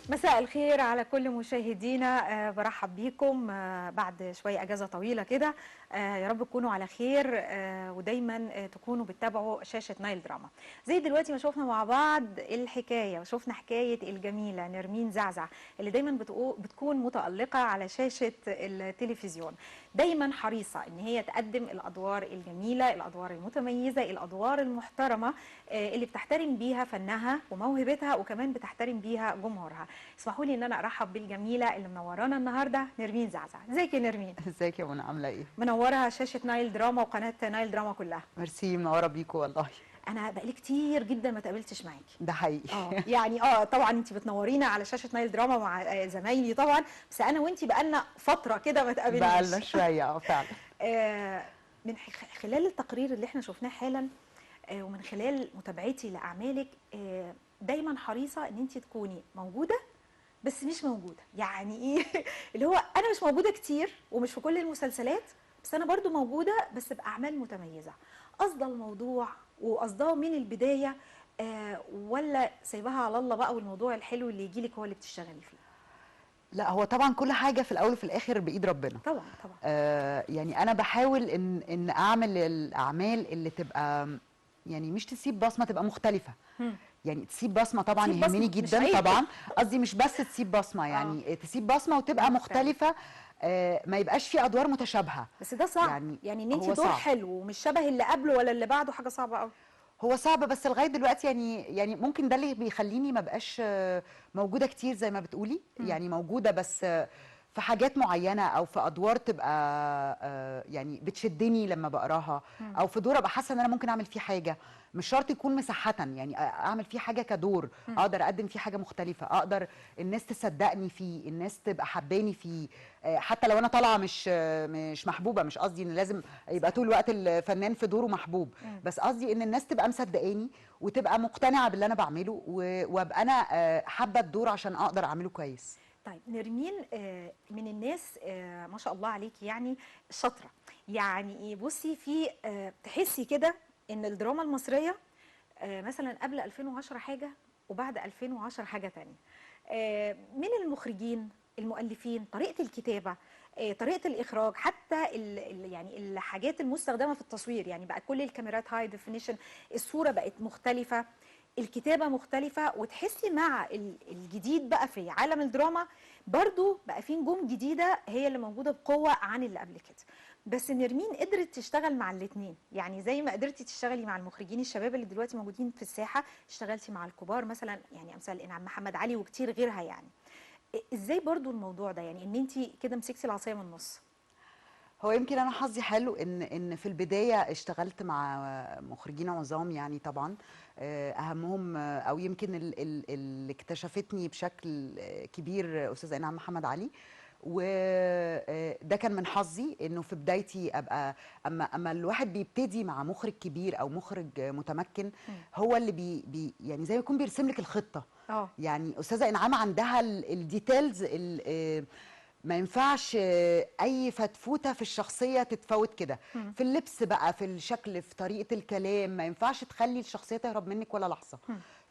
مساء الخير على كل مشاهدينا. برحب بيكم بعد شوية أجازة طويلة كده. يا رب تكونوا على خير، ودايما تكونوا بتتابعوا شاشة نايل دراما. زي دلوقتي ما شوفنا مع بعض الحكاية، وشوفنا حكاية الجميلة نرمين زعزع اللي دايما بتكون متألقة على شاشة التلفزيون، دايما حريصة إن هي تقدم الأدوار الجميلة، الأدوار المتميزة، الأدوار المحترمة اللي بتحترم بيها فنها وموهبتها، وكمان بتحترم بيها جمهورها. اسمحوا لي ان انا ارحب بالجميله اللي منورانا النهارده، نرمين زعزع. ازيك يا نرمين؟ ازيك يا منى، عامله ايه؟ منورة شاشة نايل دراما وقناة نايل دراما كلها. ميرسي، منورة بيكو والله. انا بقالي كتير جدا ما تقابلتش معاكي. ده حقيقي. يعني طبعا انت بتنورينا على شاشة نايل دراما مع زمايلي طبعا، بس انا وانت بقالنا فترة كده ما تقابلناش. بقالنا شوية فعلا. من خلال التقرير اللي احنا شفناه حالا، ومن خلال متابعتي لاعمالك، دايما حريصة ان انت تكوني موجودة بس مش موجودة. يعني ايه؟ اللي هو انا مش موجودة كتير ومش في كل المسلسلات، بس انا برضو موجودة بس باعمال متميزة. قصده الموضوع وقصدها من البداية، ولا سايباها على الله بقى والموضوع الحلو اللي يجي لك هو اللي بتشتغلي فيه؟ لا، هو طبعا كل حاجة في الاول وفي الاخر بايد ربنا. طبعا طبعا. يعني انا بحاول ان اعمل الاعمال اللي تبقى يعني مش تسيب بصمة، تبقى مختلفة. يعني تسيب بصمة طبعا يهمني جدا طبعا، قصدي مش بس تسيب بصمة، يعني تسيب بصمة وتبقى مختلفة، ما يبقاش في ادوار متشابهة. بس ده صعب، يعني ان انت دور حلو ومش شبه اللي قبله ولا اللي بعده، حاجة صعبة قوي. هو صعب، بس لغاية دلوقتي يعني ممكن ده اللي بيخليني ما بقاش موجودة كتير زي ما بتقولي. يعني موجودة بس في حاجات معينة، او في ادوار تبقى يعني بتشدني لما بقراها، او في دور ابقى حاسه ان انا ممكن اعمل فيه حاجة، مش شرط يكون مساحة، يعني اعمل فيه حاجة كدور، اقدر اقدم فيه حاجة مختلفة، اقدر الناس تصدقني فيه، الناس تبقى حباني فيه، حتى لو انا طالعه مش محبوبه. مش قصدي ان لازم يبقى طول الوقت الفنان في دوره محبوب، بس قصدي ان الناس تبقى مصدقاني وتبقى مقتنعة باللي انا بعمله، وابقى انا حابة الدور عشان اقدر اعمله كويس. طيب نرمين، من الناس ما شاء الله عليكي يعني شاطرة. يعني بصي، في تحسي كده ان الدراما المصرية مثلا قبل 2010 حاجة وبعد 2010 حاجة تانية. من المخرجين، المؤلفين، طريقه الكتابة، طريقه الاخراج، حتى يعني الحاجات المستخدمة في التصوير، يعني بقى كل الكاميرات high definition، الصورة بقت مختلفة، الكتابة مختلفة. وتحسي مع الجديد بقى في عالم الدراما برضو بقى في نجوم جديدة هي اللي موجودة بقوة عن اللي قبل كده. بس نرمين قدرت تشتغل مع الاثنين، يعني زي ما قدرتي تشتغلي مع المخرجين الشباب اللي دلوقتي موجودين في الساحة، اشتغلتي مع الكبار مثلا، يعني امثال انعام محمد علي وكتير غيرها. يعني ازاي برضو الموضوع ده، يعني ان انت كده مسكتي العصاية من النص؟ هو يمكن انا حظي حلو ان في البداية اشتغلت مع مخرجين عظام، يعني طبعا اهمهم او يمكن اللي اكتشفتني بشكل كبير استاذه انعام محمد علي، وده كان من حظي انه في بدايتي ابقى اما الواحد بيبتدي مع مخرج كبير او مخرج متمكن، هو اللي بي يعني زي ما يكون بيرسم لك الخطة. يعني استاذه انعام عندها ال details، ما ينفعش اي فتفوته في الشخصية تتفوت كده، في اللبس بقى، في الشكل، في طريقه الكلام، ما ينفعش تخلي الشخصية تهرب منك ولا لحظة.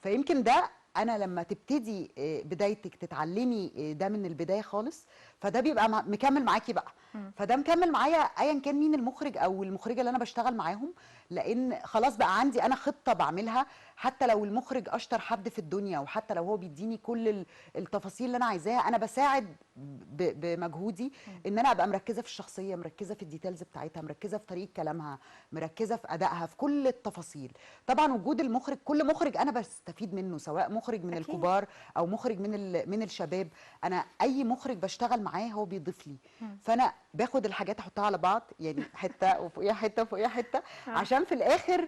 فيمكن ده انا لما تبتدي بدايتك تتعلمي ده من البداية خالص، فده بيبقى مكمل معاكي بقى. فده مكمل معايا ايا كان مين المخرج او المخرجة اللي انا بشتغل معاهم، لان خلاص بقى عندي انا خطه بعملها. حتى لو المخرج اشطر حد في الدنيا، وحتى لو هو بيديني كل التفاصيل اللي انا عايزاها، انا بساعد بمجهودي ان انا ابقى مركزه في الشخصية، مركزه في ال details بتاعتها، مركزه في طريقه كلامها، مركزه في ادائها، في كل التفاصيل. طبعا وجود المخرج، كل مخرج انا بستفيد منه، سواء مخرج من الكبار او مخرج من الشباب. انا اي مخرج بشتغل معاه هو بيضيف لي، فانا باخد الحاجات احطها على بعض، يعني حتة وفوقيها حتة وفوقيها حتة، عشان في الاخر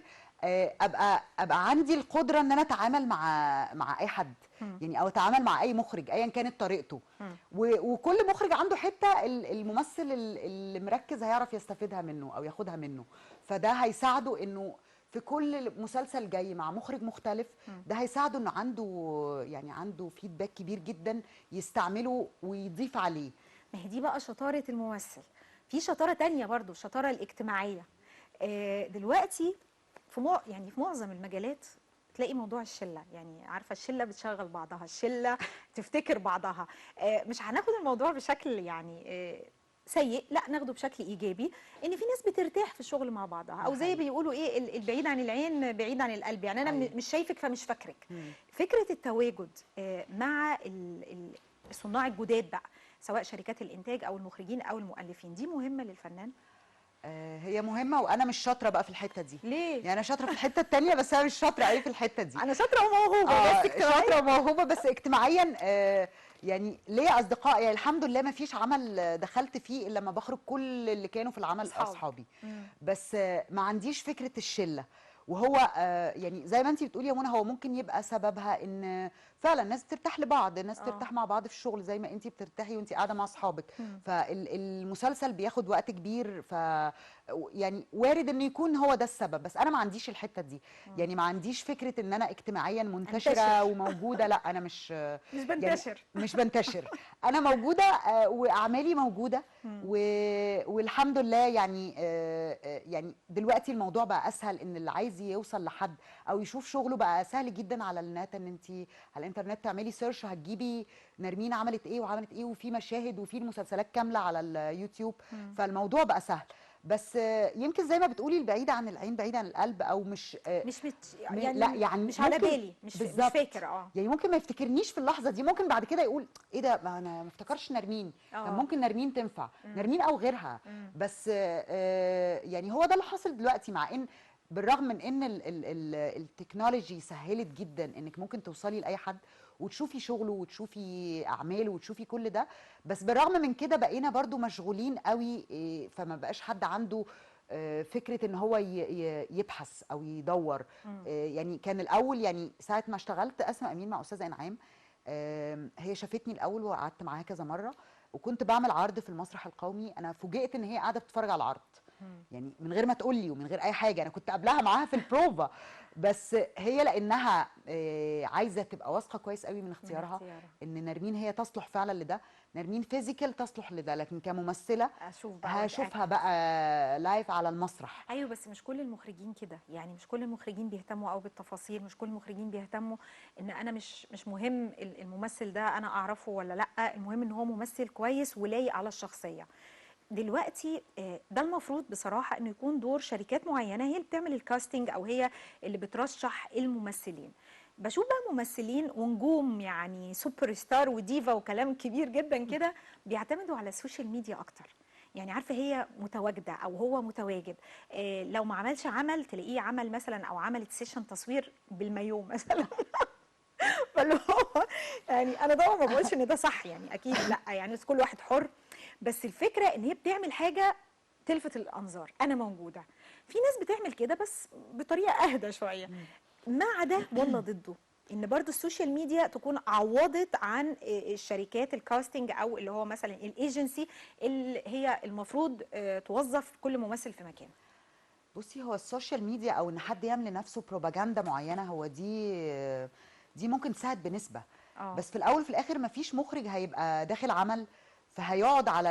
ابقى عندي القدرة ان انا اتعامل مع اي حد، يعني او اتعامل مع اي مخرج ايا كانت طريقته. وكل مخرج عنده حتة الممثل اللي مركز هيعرف يستفيدها منه او ياخدها منه، فده هيساعده انه في كل مسلسل جاي مع مخرج مختلف، ده هيساعده انه عنده يعني عنده فيدباك كبير جدا يستعمله ويضيف عليه. ما هي دي بقى شطارة الممثل. في شطارة تانية برضو، الشطارة الاجتماعية. دلوقتي في يعني في معظم المجالات هتلاقي موضوع الشلة، يعني عارفه الشلة بتشغل بعضها، الشلة تفتكر بعضها. مش هناخد الموضوع بشكل يعني سيء، لا ناخده بشكل ايجابي، ان في ناس بترتاح في الشغل مع بعضها، او زي بيقولوا ايه، البعيد عن العين بعيد عن القلب، يعني انا مش شايفك فمش فاكرك. فكرة التواجد مع الصناع الجداد بقى، سواء شركات الانتاج او المخرجين او المؤلفين، دي مهمة للفنان. هي مهمة، وانا مش شاطرة بقى في الحتة دي. ليه؟ يعني انا شاطرة في الحتة الثانية، بس انا مش شاطرة قوي في الحتة دي. انا شاطرة وموهوبه، بس اجتماعيا شاطرة وموهوبه بس اجتماعيا يعني ليا اصدقاء، يعني الحمد لله ما فيش عمل دخلت فيه الا لما بخرج كل اللي كانوا في العمل اصحابي. بس ما عنديش فكرة الشلة، وهو يعني زي ما انت بتقولي يا منى، هو ممكن يبقى سببها ان فعلا الناس بترتاح لبعض، الناس ترتاح مع بعض في الشغل زي ما انت بترتاحي وانت قاعدة مع اصحابك. فالمسلسل بياخد وقت كبير، ف يعني وارد انه يكون هو ده السبب، بس انا ما عنديش الحتة دي. يعني ما عنديش فكرة ان انا اجتماعيا منتشرة وموجودة، لا انا مش مش بنتشر، يعني مش بنتشر، انا موجودة واعمالي موجودة والحمد لله. يعني يعني دلوقتي الموضوع بقى اسهل، ان اللي عايز يوصل لحد او يشوف شغله بقى سهل جدا على النت، ان انت على الانترنت تعملي search هتجيبي نرمين عملت ايه وعملت ايه، وفي مشاهد وفي المسلسلات كاملة على اليوتيوب. فالموضوع بقى سهل، بس يمكن زي ما بتقولي البعيد عن العين بعيد عن القلب، او مش مش يعني لا يعني مش على بالي، مش فاكر. يعني ممكن ما يفتكرنيش في اللحظة دي، ممكن بعد كده يقول ايه ده، ما انا ما افتكرش نرمين. طب ممكن نرمين تنفع، نرمين او غيرها. بس يعني هو ده اللي حاصل دلوقتي، مع ان بالرغم من ان ال technology سهلت جدا انك ممكن توصلي لاي حد وتشوفي شغله وتشوفي اعماله وتشوفي كل ده، بس بالرغم من كده بقينا برضو مشغولين قوي، فما بقاش حد عنده فكرة ان هو يبحث او يدور. يعني كان الاول، يعني ساعة ما اشتغلت اسماء امين مع استاذه انعام، هي شافتني الاول وقعدت معاها كذا مرة، وكنت بعمل عرض في المسرح القومي، انا فوجئت ان هي قاعدة بتتفرج على العرض، يعني من غير ما تقول لي ومن غير اي حاجة، انا كنت قبلها معاها في البروفا، بس هي لانها عايزه تبقى واثقة كويس قوي من اختيارها، ان نرمين هي تصلح فعلا لده، نرمين physical تصلح لده، لكن كممثله هشوفها بقى live على المسرح. ايوه، بس مش كل المخرجين كده، يعني مش كل المخرجين بيهتموا قوي بالتفاصيل، مش كل المخرجين بيهتموا ان انا مش مهم الممثل ده انا اعرفه ولا لا، المهم ان هو ممثل كويس ولايق على الشخصية. دلوقتي ده المفروض بصراحة انه يكون دور شركات معينة هي اللي بتعمل ال casting او هي اللي بترشح الممثلين. بشوف بقى ممثلين ونجوم يعني super star و diva وكلام كبير جدا كده بيعتمدوا على ال social media اكتر، يعني عارفة هي متواجدة او هو متواجد، لو ما عملش عمل تلاقيه عمل مثلا او عملت session تصوير بالمايو مثلا. فاللي هو يعني انا طبعا ما بقولش ان ده صح، يعني اكيد لا، يعني كل واحد حر، بس الفكرة ان هي بتعمل حاجة تلفت الانظار، انا موجودة. في ناس بتعمل كده بس بطريقة اهدى شوية. مع ده ولا ضده، ان برضو ال social media تكون عوضت عن الشركات ال casting او اللي هو مثلا الايجنسي اللي هي المفروض توظف كل ممثل في مكانه. بصي، هو ال social media او ان حد يعمل لنفسه بروباجندا معينة، هو دي ممكن تساعد بنسبة، بس في الاول في الاخر مفيش مخرج هيبقى داخل عمل فهيقعد على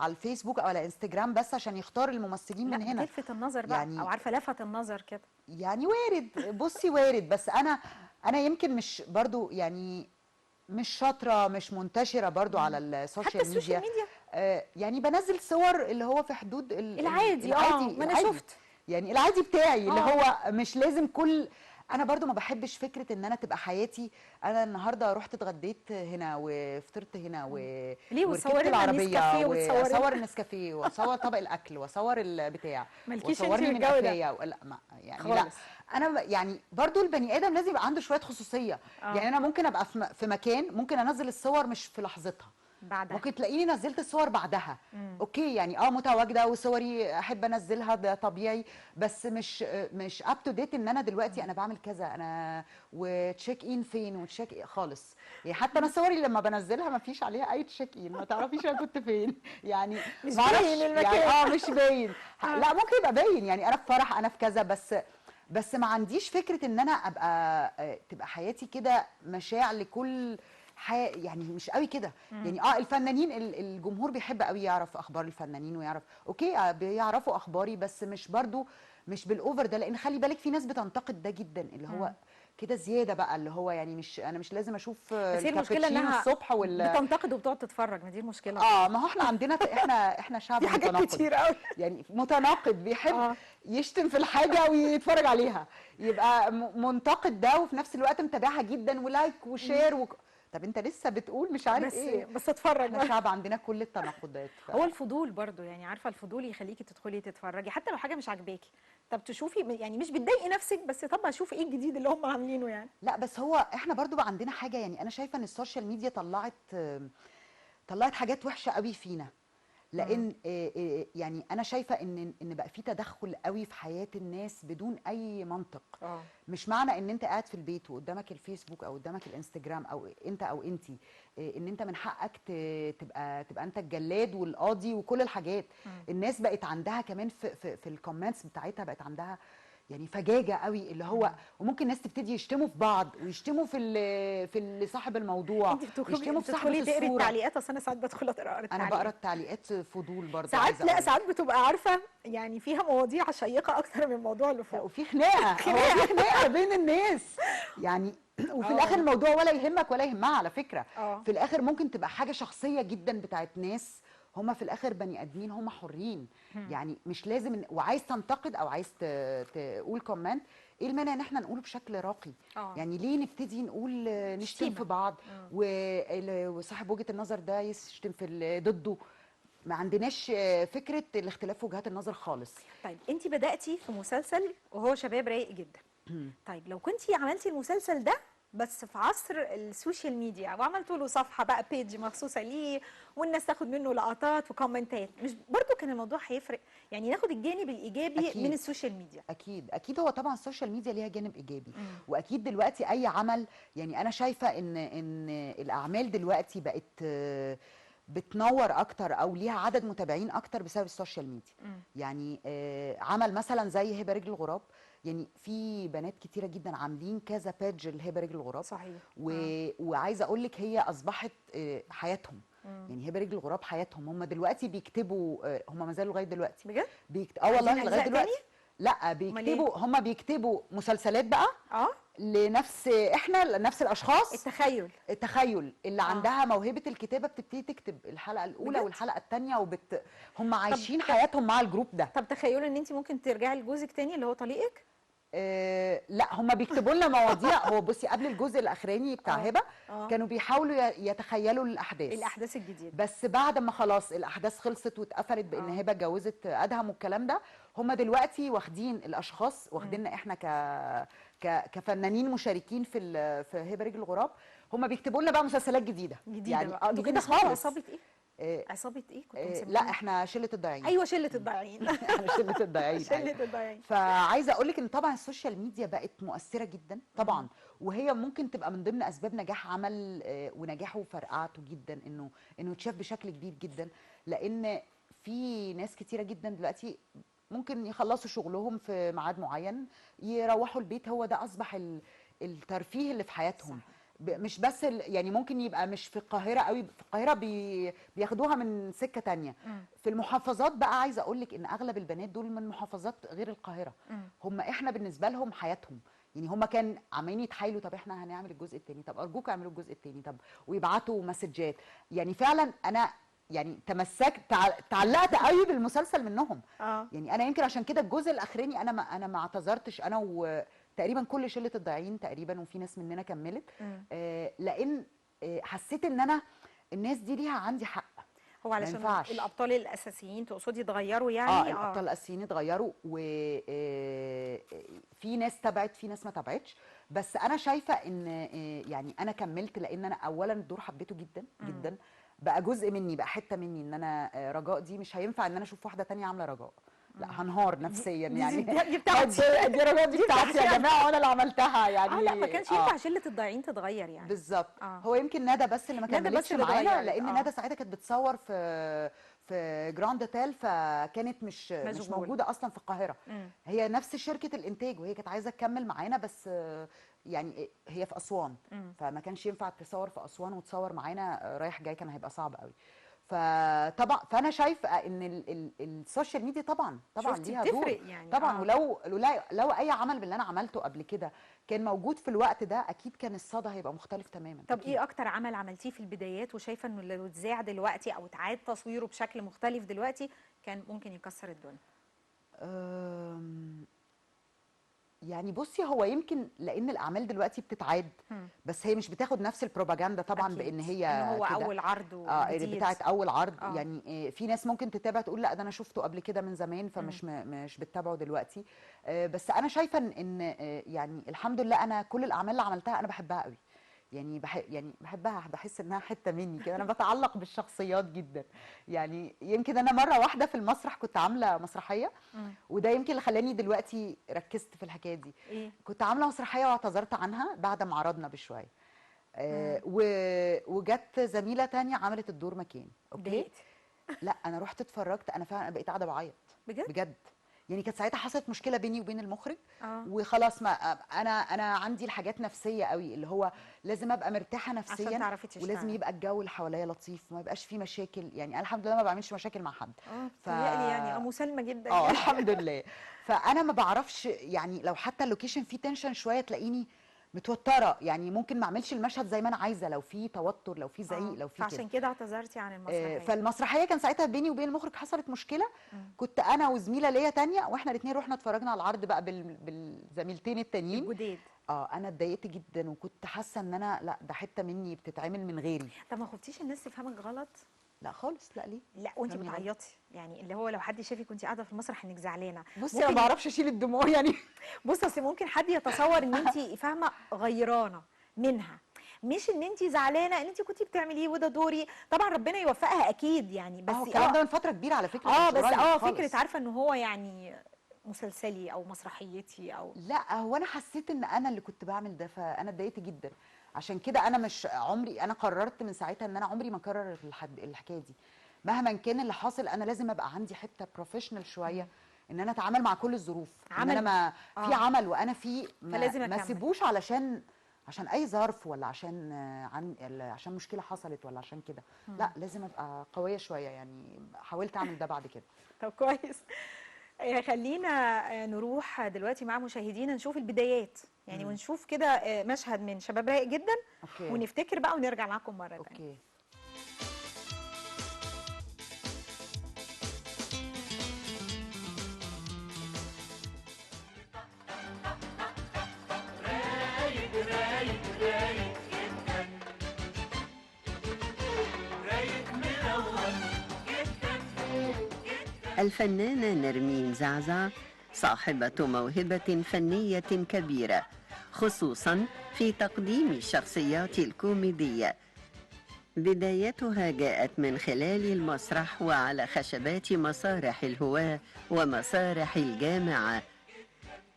الفيسبوك او على انستجرام بس عشان يختار الممثلين من هنا. لفت النظر بقى، يعني او عارفه لفت النظر كده، يعني وارد. بصي وارد، بس انا يمكن مش برضو يعني مش شاطرة، مش منتشرة برضو على ال social media. حتى ال social media يعني بنزل صور اللي هو في حدود العادي، ما انا شفت يعني العادي بتاعي اللي هو مش لازم كل. انا برضو ما بحبش فكرة ان انا تبقى حياتي، انا النهارده رحت اتغديت هنا وفطرت هنا ليه وركبت العربية واصور النسكافيه واصور طبق الاكل واصور البتاع وصورني من قفايا، لا ما يعني خالص. لا انا يعني برضو البني ادم لازم يبقى عنده شوية خصوصية. يعني انا ممكن ابقى في مكان، ممكن انزل الصور مش في لحظتها، بعدها ممكن تلاقيني نزلت الصور بعدها. okay، يعني متواجدة وصوري احب انزلها، ده طبيعي، بس مش up to date ان انا دلوقتي انا بعمل كذا، انا و check in فين و check خالص. يعني حتى انا صوري لما بنزلها ما فيش عليها اي check in، ما تعرفيش انا كنت فين، يعني مش باين المكان، يعني مش باين. لا ممكن يبقى باين، يعني انا في فرح، انا في كذا، بس ما عنديش فكرة ان انا ابقى تبقى حياتي كده مشاع لكل يعني مش قوي كده. يعني الفنانين الجمهور بيحب قوي يعرف اخبار الفنانين ويعرف okay بيعرفوا اخباري، بس مش برضو مش بال over ده، لان خلي بالك في ناس بتنتقد ده جدا، اللي هو كده زيادة بقى، اللي هو يعني مش انا مش لازم اشوف بس هي المشكلة الكابتشينو انها الصبح وال بتنتقد وبتقعد تتفرج، ما دي المشكلة. ما هو احنا عندنا احنا شعب في حاجات متناقض كتير قوي يعني متناقض، بيحب يشتم في الحاجة ويتفرج عليها، يبقى منتقد ده وفي نفس الوقت متابعها جدا و like و share طب انت لسه بتقول مش عارف بس ايه. بس اتفرج. احنا شعب عندنا كل التناقضات. هو الفضول برضو يعني، عارفه الفضول يخليكي تدخلي تتفرجي حتى لو حاجة مش عاجباكي، طب تشوفي يعني مش بتضايقي نفسك، بس طب اشوف ايه الجديد اللي هم عاملينه يعني. لا بس هو احنا برضو بقى عندنا حاجة، يعني انا شايفه ان ال social media طلعت حاجات وحشة قوي فينا، لان يعني انا شايفه ان بقى في تدخل قوي في حياة الناس بدون اي منطق. مش معنى ان انت قاعد في البيت وقدامك الفيسبوك او قدامك الانستجرام او انت او انتي، ان انت من حقك تبقى انت الجلاد والقاضي وكل الحاجات. الناس بقت عندها كمان في ال comments بتاعتها بقت عندها يعني فجاجه قوي، اللي هو وممكن ناس تبتدي يشتموا في بعض ويشتموا في اللي صاحب الموضوع، انت يشتموا في صاحبة بتدخلي تقري الصورة. التعليقات؟ اصل انا ساعات بدخل اقرا التعليقات. انا بقرا التعليقات فضول برضه ساعات. لا ساعات بتبقى عارفه يعني فيها مواضيع شيقة اكتر من الموضوع اللي فوق، وفي خناقه، هو في خناقه بين الناس يعني، وفي الاخر الموضوع ولا يهمك ولا يهمها على فكرة. في الاخر ممكن تبقى حاجة شخصية جدا بتاعت ناس، هما في الاخر بني ادمين، هما حرين يعني، مش لازم وعايز تنتقد او عايز تقول comment، ايه المانع ان احنا نقوله بشكل راقي؟ يعني ليه نبتدي نقول نشتم في بعض وصاحب وجهة النظر ده يشتم في ضده؟ ما عندناش فكرة الاختلاف في وجهات النظر خالص. طيب انت بدأتي في مسلسل وهو شباب رايق جدا. طيب لو كنتي عملتي المسلسل ده بس في عصر ال social media وعملتوا له صفحة بقى، page مخصوصة ليه، والناس تاخد منه لقطات وكومنتات، مش برضو كان الموضوع هيفرق؟ يعني ناخد الجانب الايجابي أكيد. من ال social media. اكيد اكيد، هو طبعا ال social media ليها جانب ايجابي، واكيد دلوقتي اي عمل، يعني انا شايفه ان الاعمال دلوقتي بقت بتنور اكتر او ليها عدد متابعين اكتر بسبب ال social media. يعني عمل مثلا زي هبه رجل الغراب، يعني في بنات كتيرة جدا عاملين كذا page لهبه رجل الغراب. صحيح. وعايزه اقول لك هي اصبحت حياتهم. يعني هبه رجل الغراب حياتهم، هم دلوقتي بيكتبوا، هم ما زالوا لغاية دلوقتي بجد؟ والله لغاية دلوقتي. لا بيكتبوا، هم بيكتبوا مسلسلات بقى لنفس احنا، لنفس الاشخاص. التخيل اللي عندها موهبة الكتابة بتبتدي تكتب الحلقة الاولى والحلقة الثانية، هم عايشين حياتهم مع ال group ده. طب تخيلوا ان انت ممكن ترجعي لجوزك تاني اللي هو طليقك؟ لا هم بيكتبوا لنا مواضيع. هو بصي قبل الجزء الاخراني بتاع هبه كانوا بيحاولوا يتخيلوا الاحداث الجديدة، بس بعد ما خلاص الاحداث خلصت واتقفلت بان هبه اتجوزت ادهم والكلام ده، هم دلوقتي واخدين الاشخاص، واخديننا احنا كفنانين مشاركين في هبه رجل الغراب، هم بيكتبوا لنا بقى مسلسلات جديدة يعني بقى. جديدة خالص. عصابة ايه؟ عصابة ايه كنتوا مسمينها؟ لا احنا شله الضايعين. ايوه شله الضايعين. احنا شله الضايعين. شله الضايعين. فعايزه اقول لك ان طبعا ال social media بقت مؤثرة جدا طبعا، وهي ممكن تبقى من ضمن اسباب نجاح عمل ونجاحه وفرقعته جدا، انه اتشاف بشكل كبير جدا، لان في ناس كتيرة جدا دلوقتي ممكن يخلصوا شغلهم في ميعاد معين يروحوا البيت، هو ده اصبح الترفيه اللي في حياتهم. صح. مش بس يعني ممكن يبقى مش في القاهرة قوي، في القاهرة بياخدوها من سكة تانية. في المحافظات بقى عايزة اقول لك ان اغلب البنات دول من محافظات غير القاهرة. هم احنا بالنسبة لهم حياتهم، يعني هم كان عمالين يتحايلوا طب احنا هنعمل الجزء الثاني، طب ارجوك اعملوا الجزء الثاني، طب، ويبعتوا مسجات. يعني فعلا انا يعني تمسكت، تعلقت قوي بالمسلسل منهم. يعني انا يمكن عشان كده الجزء الاخراني انا ما اعتذرتش، انا وتقريبا كل شله الضايعين تقريبا، وفي ناس مننا كملت، لان حسيت ان انا الناس دي ليها عندي حق. هو علشان الابطال الاساسيين تقصدي اتغيروا يعني؟ الابطال الاساسيين اتغيروا، وفي ناس تبعت، في ناس ما تبعتش، بس انا شايفه ان يعني انا كملت لان انا اولا الدور حبيته جدا جدا، بقى جزء مني، بقى حتة مني، ان انا رجاء دي مش هينفع ان انا اشوف واحدة تانية عامله رجاء، لا هنهار نفسيا يعني. دي بتاعتي، دي رجاء دي بتاعتي يا جماعة، وانا اللي عملتها يعني. لا ما كانش ينفع شله الضايعين تتغير يعني. بالظبط. هو يمكن ندى بس اللي ما كملتش معانا، لان ندى ساعتها كانت بتصور في جراند اوتيل، فكانت مش موجودة اصلا في القاهرة. هي نفس شركة الانتاج، وهي كانت عايزه تكمل معانا، بس يعني هي في اسوان، فما كانش ينفع تصور في اسوان وتصور معانا رايح جاي، كان هيبقى صعب قوي. فطبعا فانا شايفه ان ال social media طبعا طبعا ليها دور يعني. طبعا. ولو لو اي عمل من اللي انا عملته قبل كده كان موجود في الوقت ده اكيد كان الصدى هيبقى مختلف تماما. طب أكيد. ايه اكتر عمل عملتيه في البدايات وشايفه انه لو اتذاع دلوقتي او اتعاد تصويره بشكل مختلف دلوقتي كان ممكن يكسر الدنيا؟ يعني بصي، هو يمكن لان الاعمال دلوقتي بتتعاد، بس هي مش بتاخد نفس البروباجندا طبعا. أكيد. بان هي إن هو كده. اول عرض بتاعت اول عرض. يعني في ناس ممكن تتابع تقول لا ده انا شفته قبل كده من زمان، فمش مش بتتابعه دلوقتي. بس انا شايفه ان يعني الحمد لله انا كل الاعمال اللي عملتها انا بحبها قوي، يعني يعني بحبها، بحس انها حتة مني كده، انا بتعلق بالشخصيات جدا. يعني يمكن انا مرة واحدة في المسرح كنت عامله مسرحية، وده يمكن اللي خلاني دلوقتي ركزت في الحكاية دي. إيه؟ كنت عامله مسرحية واعتذرت عنها بعد ما عرضنا بشوية، وجت زميله تانية عملت الدور مكاني. okay. لا انا رحت اتفرجت، انا فعلا بقيت قاعدة بعيط بجد بجد. يعني كانت ساعتها حصلت مشكلة بيني وبين المخرج، وخلاص ما انا عندي الحاجات نفسية قوي، اللي هو لازم ابقى مرتاحة نفسيا عشان تعرفي تشتغلي، ولازم يبقى الجو اللي حواليا لطيف وما يبقاش فيه مشاكل. يعني انا الحمد لله ما بعملش مشاكل مع حد. بتهيألي يعني مسالمه جدا. يعني. الحمد لله. فانا ما بعرفش، يعني لو حتى ال location فيه tension شوية تلاقيني متوترة، يعني ممكن ما اعملش المشهد زي ما انا عايزه، لو في توتر، لو في زعيق، لو في كده. فعشان كده اعتذرتي عن المسرحية. فالمسرحيه كان ساعتها بيني وبين المخرج حصلت مشكلة. كنت انا وزميله ليا تانية، واحنا الاثنين رحنا اتفرجنا على العرض بقى بالزميلتين التانيين الجداد. انا اتضايقت جدا، وكنت حاسه ان انا لا ده حتة مني بتتعمل من غيري. طب ما خفتيش الناس تفهمك غلط؟ لا خالص. لا ليه؟ لا وانت بتعيطي، يعني اللي هو لو حد شافك وانت قاعدة في المسرح انك زعلانة. بصي انا ما بعرفش اشيل الدموع يعني. بصي اصل ممكن حد يتصور ان انت فاهمه غيرانه منها، مش ان انت زعلانة ان انت كنتي بتعمليه وده دوري. طبعا ربنا يوفقها اكيد يعني، بس الكلام ده من فترة كبيرة على فكرة. بس فكرة عارفه ان هو يعني مسلسلي او مسرحيتي او لا، هو انا حسيت ان انا اللي كنت بعمل ده، فانا اتضايقت جدا. عشان كده انا مش عمري، انا قررت من ساعتها ان انا عمري ما اكرر الحكاية دي مهما كان اللي حاصل. انا لازم ابقى عندي حتة professional شوية، ان انا اتعامل مع كل الظروف، ان انا ما في عمل وانا في ما سيبوش علشان اي ظرف، ولا عشان عشان مشكلة حصلت، ولا عشان كده. لا لازم ابقى قوية شوية، يعني حاولت اعمل ده بعد كده. طب كويس. خلينا نروح دلوقتي مع مشاهدينا نشوف البدايات يعني، ونشوف كده مشهد من شباب رايق جدا. okay. ونفتكر بقى ونرجع معاكم مرة تانية. okay. رايق رايق رايق جدا، رايق منور جدا جدا. الفنانة نرمين زعزع صاحبة موهبة فنية كبيرة، خصوصاً في تقديم الشخصيات الكوميدية. بدايتها جاءت من خلال المسرح وعلى خشبات مسارح الهواة ومسارح الجامعة.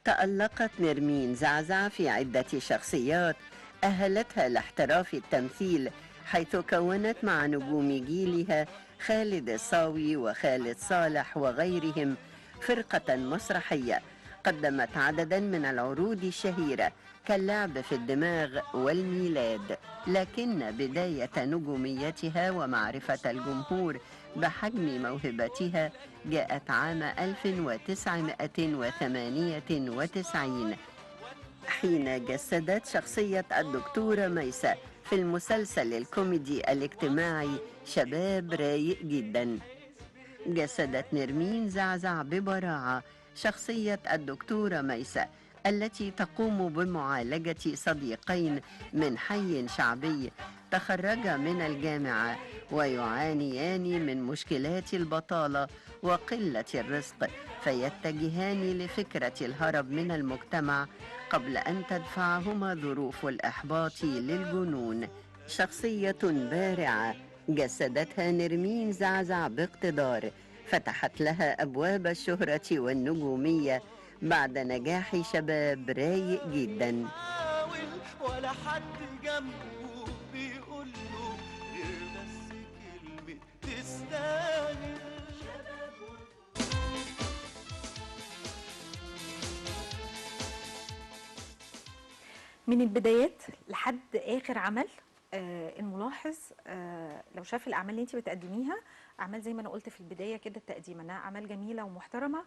تألقت نرمين زعزع في عدة شخصيات أهلتها لاحتراف التمثيل، حيث كونت مع نجوم جيلها خالد الصاوي وخالد صالح وغيرهم فرقة مسرحية قدمت عددا من العروض الشهيرة كاللعب في الدماغ والميلاد. لكن بداية نجوميتها ومعرفة الجمهور بحجم موهبتها جاءت عام 1998 حين جسدت شخصية الدكتورة ميسة في المسلسل الكوميدي الاجتماعي شباب رايق جدا. جسدت نرمين زعزع ببراعة شخصية الدكتورة ميسة التي تقوم بمعالجة صديقين من حي شعبي تخرجا من الجامعة ويعانيان من مشكلات البطالة وقلة الرزق، فيتجهان لفكرة الهرب من المجتمع قبل أن تدفعهما ظروف الإحباط للجنون. شخصية بارعة جسدتها نرمين زعزع باقتدار، فتحت لها أبواب الشهرة والنجومية بعد نجاح شباب رايق جدا. ولا حد جنبه بيقول له غير بس كلمة تستاهل. من البدايات لحد آخر عمل الملاحظ لو شاف الاعمال اللي انت بتقدميها، اعمال زي ما انا قلت في البداية كده التقديم انها اعمال جميلة ومحترمه،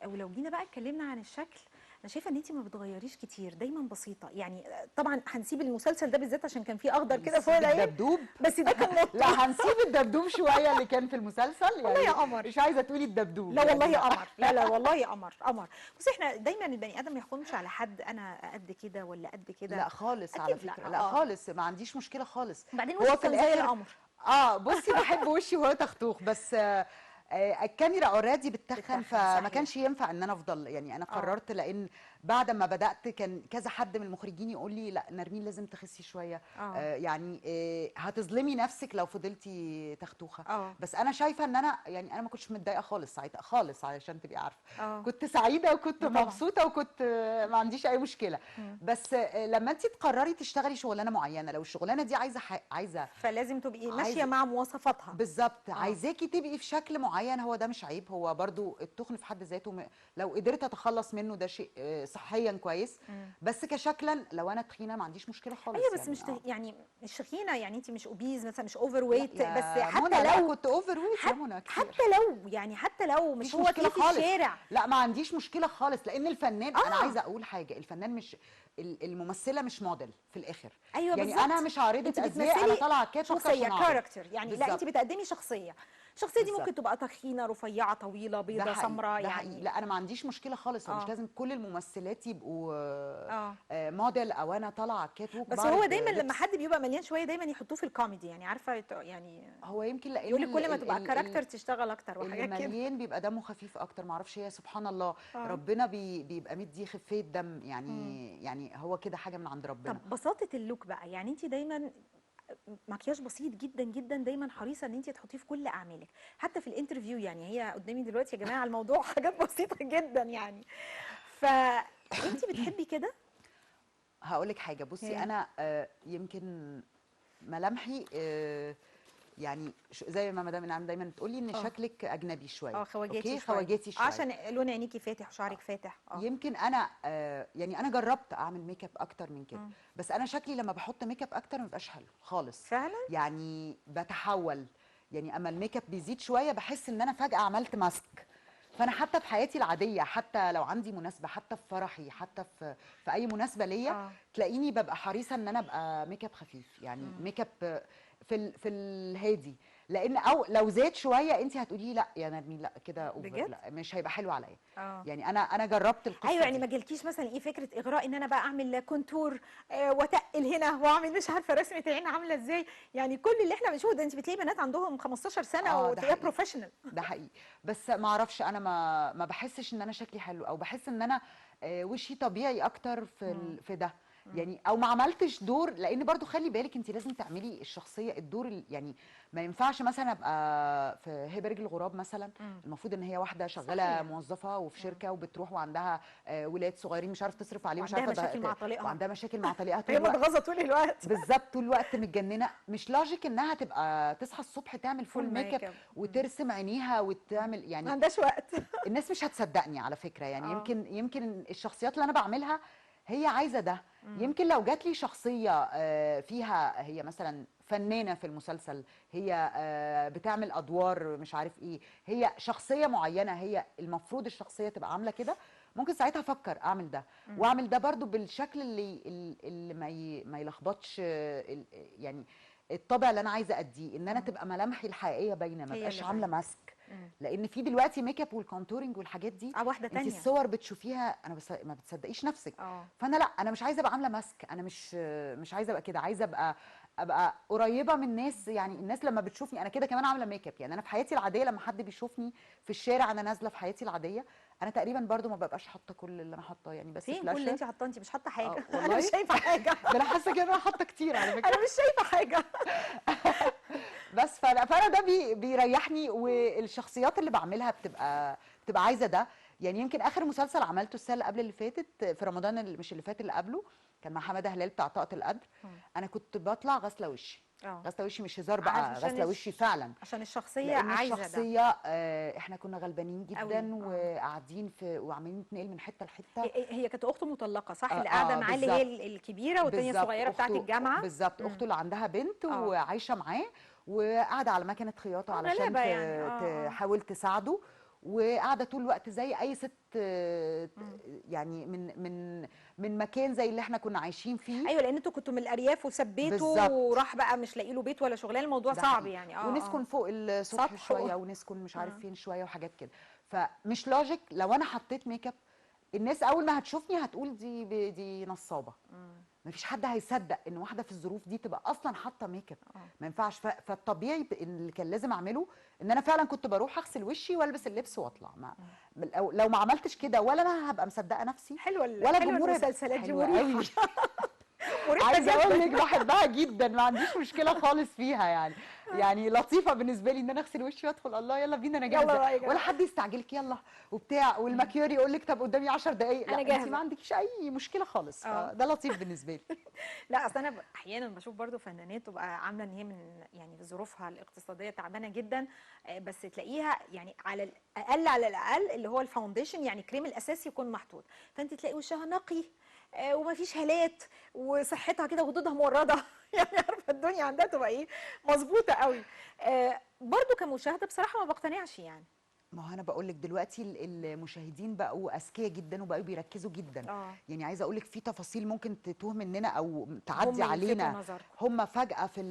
ولو جينا بقى اتكلمنا عن الشكل، انا شايفه ان انت ما بتغيريش كتير، دايما بسيطة. يعني طبعا هنسيب المسلسل ده بالذات عشان كان فيه اخضر كده فوق العين، الدبدوب، بس ده كان مطلوب. لا هنسيب الدبدوب شوية اللي كان في المسلسل يعني. والله يا قمر مش عايزه تقولي الدبدوب. لا والله يا قمر، لا لا والله يا قمر قمر. بصي احنا دايما البني ادم ما يحكمش على حد انا قد كده ولا قد كده، لا خالص على فكرة، لا خالص ما عنديش مشكلة خالص. بعدين هو في الاخر زي القمر. بصي بحب وشي وهو تختوخ، بس الكاميرا already بتتخن، فما كانش ينفع ان انا افضل يعني. انا قررت لان بعد ما بدات كان كذا حد من المخرجين يقول لي لا نرمين لازم تخسي شوية، يعني هتظلمي نفسك لو فضلتي تختوخه. بس انا شايفه ان انا يعني انا ما كنتش متضايقة خالص ساعتها خالص، علشان تبقي عارفه. كنت سعيدة وكنت مبسوطة وكنت ما عنديش اي مشكلة. بس لما انت تقرري تشتغلي شغلانة معينة، لو الشغلانة دي عايزه فلازم تبقي ماشية مع مواصفاتها بالظبط. عايزاكي تبقي في شكل معين، هو ده مش عيب، هو برضو التخن في حد ذاته لو قدرت اتخلص منه ده شيء صحيا كويس. بس كشكلا لو انا تخينة ما عنديش مشكلة خالص. ايوه بس يعني مش يعني مش تخينة، يعني انت مش obese مثلا، مش overweight، بس حتى لو كنت overweight يا منى كتير، حتى لو يعني حتى لو مش هو في الشارع، لا ما عنديش مشكلة خالص. لان الفنان انا عايزه اقول حاجة، الفنان مش الممثلة مش موديل في الاخر. ايوه يعني بالزبط. انا مش عارضه ازياء، انا طالعه كاتبه شخصية، character يعني. لا انت بتقدمي شخصية، الشخصية دي ممكن تبقى تخينة، رفيعة، طويلة، بيضة، سمراء، يعني لا انا ما عنديش مشكلة خالص. هو مش لازم كل الممثلات يبقوا موديل او انا طالعه catwalk. بس هو دايما لما حد بيبقى مليان شوية دايما يحطوه في الكوميدي، يعني عارفه يعني هو يمكن لان يقول لك كل ما تبقى character تشتغل اكتر وحاجات كده. المليان بيبقى دمه خفيف اكتر، ما اعرفش، هي سبحان الله ربنا بيبقى مدي خفه دم يعني، يعني هو كده حاجة من عند ربنا. طب بساطة ال look بقى، يعني انت دايما مكياج بسيط جدا جدا، دايما حريصة ان انت تحطيه في كل اعمالك، حتى في ال interview. يعني هي قدامي دلوقتي يا جماعة الموضوع حاجات بسيطة جدا يعني، فانت بتحبي كده؟ هقول لك حاجة، بصي انا يمكن ملامحي يعني زي ما مدام انعام دايما بتقولي ان شكلك اجنبي شوية، خواجاتي شوية، خواجاتي شوية عشان لون عينيكي فاتح وشعرك فاتح. يمكن انا يعني انا جربت اعمل ميك اب اكتر من كده، بس انا شكلي لما بحط ميك اب اكتر ما بيبقاش حلو خالص فعلا. يعني بتحول، يعني اما الميك اب بيزيد شوية بحس ان انا فجاة عملت mask. فانا حتى في حياتي العادية، حتى لو عندي مناسبة، حتى في فرحي، حتى في اي مناسبة ليا، تلاقيني ببقى حريصة ان انا ابقى ميك اب خفيف، يعني ميك اب في الهادي، لان او لو زاد شوية انت هتقولي لا يا نرمين لا كده over، لا مش هيبقى حلو عليا. يعني انا جربت القصة. ايوه يعني ما جالكيش مثلا ايه فكرة اغراء ان انا بقى اعمل contour واتقل هنا واعمل مش عارفه رسمه العين عامله ازاي؟ يعني كل اللي احنا بنشوفه ده انت بتلاقي بنات عندهم 15 سنة وتلاقيها professional. ده حقيقي، بس ما اعرفش انا ما بحسش ان انا شكلي حلو، او بحس ان انا وشي طبيعي اكتر في ده يعني، او ما عملتش دور. لان برضو خلي بالك انت لازم تعملي الشخصية الدور، يعني ما ينفعش مثلا ابقى في هبه رجل الغراب مثلا، المفروض ان هي واحدة شغالة موظفة وفي شركة وبتروح وعندها ولاد صغيرين مش عارفه تصرف عليهم، مش عارفه مشاكل مع طليقها، وعندها مشاكل مع طليقها طول هي متغاظه طول الوقت. بالظبط، طول الوقت متجننه. مش logic انها تبقى تصحى الصبح تعمل full makeup وترسم عينيها وتعمل، يعني ما عندهاش وقت. الناس مش هتصدقني على فكرة يعني. يمكن الشخصيات اللي انا بعملها هي عايزه ده. يمكن لو جات لي شخصية فيها هي مثلا فنانة في المسلسل، هي بتعمل ادوار مش عارف ايه، هي شخصية معينة، هي المفروض الشخصية تبقى عامله كده، ممكن ساعتها افكر اعمل ده، واعمل ده برضو بالشكل اللي ما يلخبطش يعني الطابع اللي انا عايزه اديه، ان انا تبقى ملامحي الحقيقية باينة، ما بقاش عامله mask. لان في دلوقتي makeup وال contouring والحاجات دي واحدة تانية، انت الصور بتشوفيها انا بس ما بتصدقيش نفسك. فانا لا، انا مش عايزه ابقى عامله mask، انا مش عايزه ابقى كده، عايزه ابقى قريبه من الناس. يعني الناس لما بتشوفني انا كده كمان عامله ميك اب، يعني انا في حياتي العادية لما حد بيشوفني في الشارع انا نازله في حياتي العادية، انا تقريبا برضو ما ببقاش حاطه كل اللي انا حاطاه، يعني بس فين كل اللي انت حاطاه؟ انت مش حاطه حاجة. انا مش شايفه حاجة. ده انا حاسه كده انا حاطه كتير على فكرة. انا مش شايفه حاجة. بس فانا ده بيريحني، والشخصيات اللي بعملها بتبقى عايزه ده. يعني يمكن اخر مسلسل عملته السنة اللي قبل اللي فاتت في رمضان، اللي مش اللي فات اللي قبله، كان مع حمادة هلال بتاع طاقة القدر. انا كنت بطلع غاسله وشي، غاسله وشي مش هزار بقى، غاسله وشي فعلا عشان الشخصية عايزه ده. الشخصية احنا كنا غلبانين جدا وقاعدين في وعمالين نتنقل من حتة لحته. هي كانت اخته مطلقه صح؟ اللي قاعدة معاه اللي هي الكبيرة والثانية الصغيرة بتاعت الجامعة. بالظبط، اخته اللي عندها بنت وعايشة معاه وقاعدة على مكنه خياطة علشان يعني. تحاول تساعده، وقاعدة طول الوقت زي اي ست يعني من من من مكان زي اللي احنا كنا عايشين فيه. ايوه، لان انتوا كنتوا من الارياف وسبيته وراح بقى مش لاقي له بيت ولا شغلانة، الموضوع صعب يعني. ونسكن فوق السطح شوية ونسكن مش عارف فين شوية وحاجات كده. فمش logic لو انا حطيت make up الناس اول ما هتشوفني هتقول دي نصابه. مفيش حد هيصدق ان واحدة في الظروف دي تبقى اصلا حاطه make up، ما ينفعش. فالطبيعي اللي كان لازم اعمله ان انا فعلا كنت بروح اغسل وشي والبس اللبس واطلع. ما لو ما عملتش كده ولا انا هبقى مصدقه نفسي. حلوة ولا الجمهور. المسلسلات دي مريحه. عايزه اقول لك بحبها جدا، ما عنديش مشكلة خالص فيها يعني. يعني لطيفة بالنسبة لي ان انا اغسل وشي وادخل الله يلا بينا انا جاهزة، ولا حد يستعجلك يلا وبتاع، والماكيور يقول لك طب قدامي 10 دقائق، لا انت ما عندكيش اي مشكلة خالص. ده لطيف بالنسبة لي. لا اصل انا احيانا بشوف برضو فنانات تبقى عامله ان هي من يعني ظروفها الاقتصادية تعبانة جدا، بس تلاقيها يعني على الاقل على الاقل اللي هو ال foundation يعني كريم الاساسي يكون محطوط، فانت تلاقي وشها نقي ومفيش هالات وصحتها كده غدودها مورده يعني عارفه الدنيا عندها تبقى ايه مظبوطة قوي. برضو كمشاهده بصراحة ما بقتنعش يعني. ما هو انا بقول لك دلوقتي المشاهدين بقوا اذكياء جدا وبقوا بيركزوا جدا. يعني عايزه اقول لك في تفاصيل ممكن تتوه مننا او تعدي علينا، هم فجاة في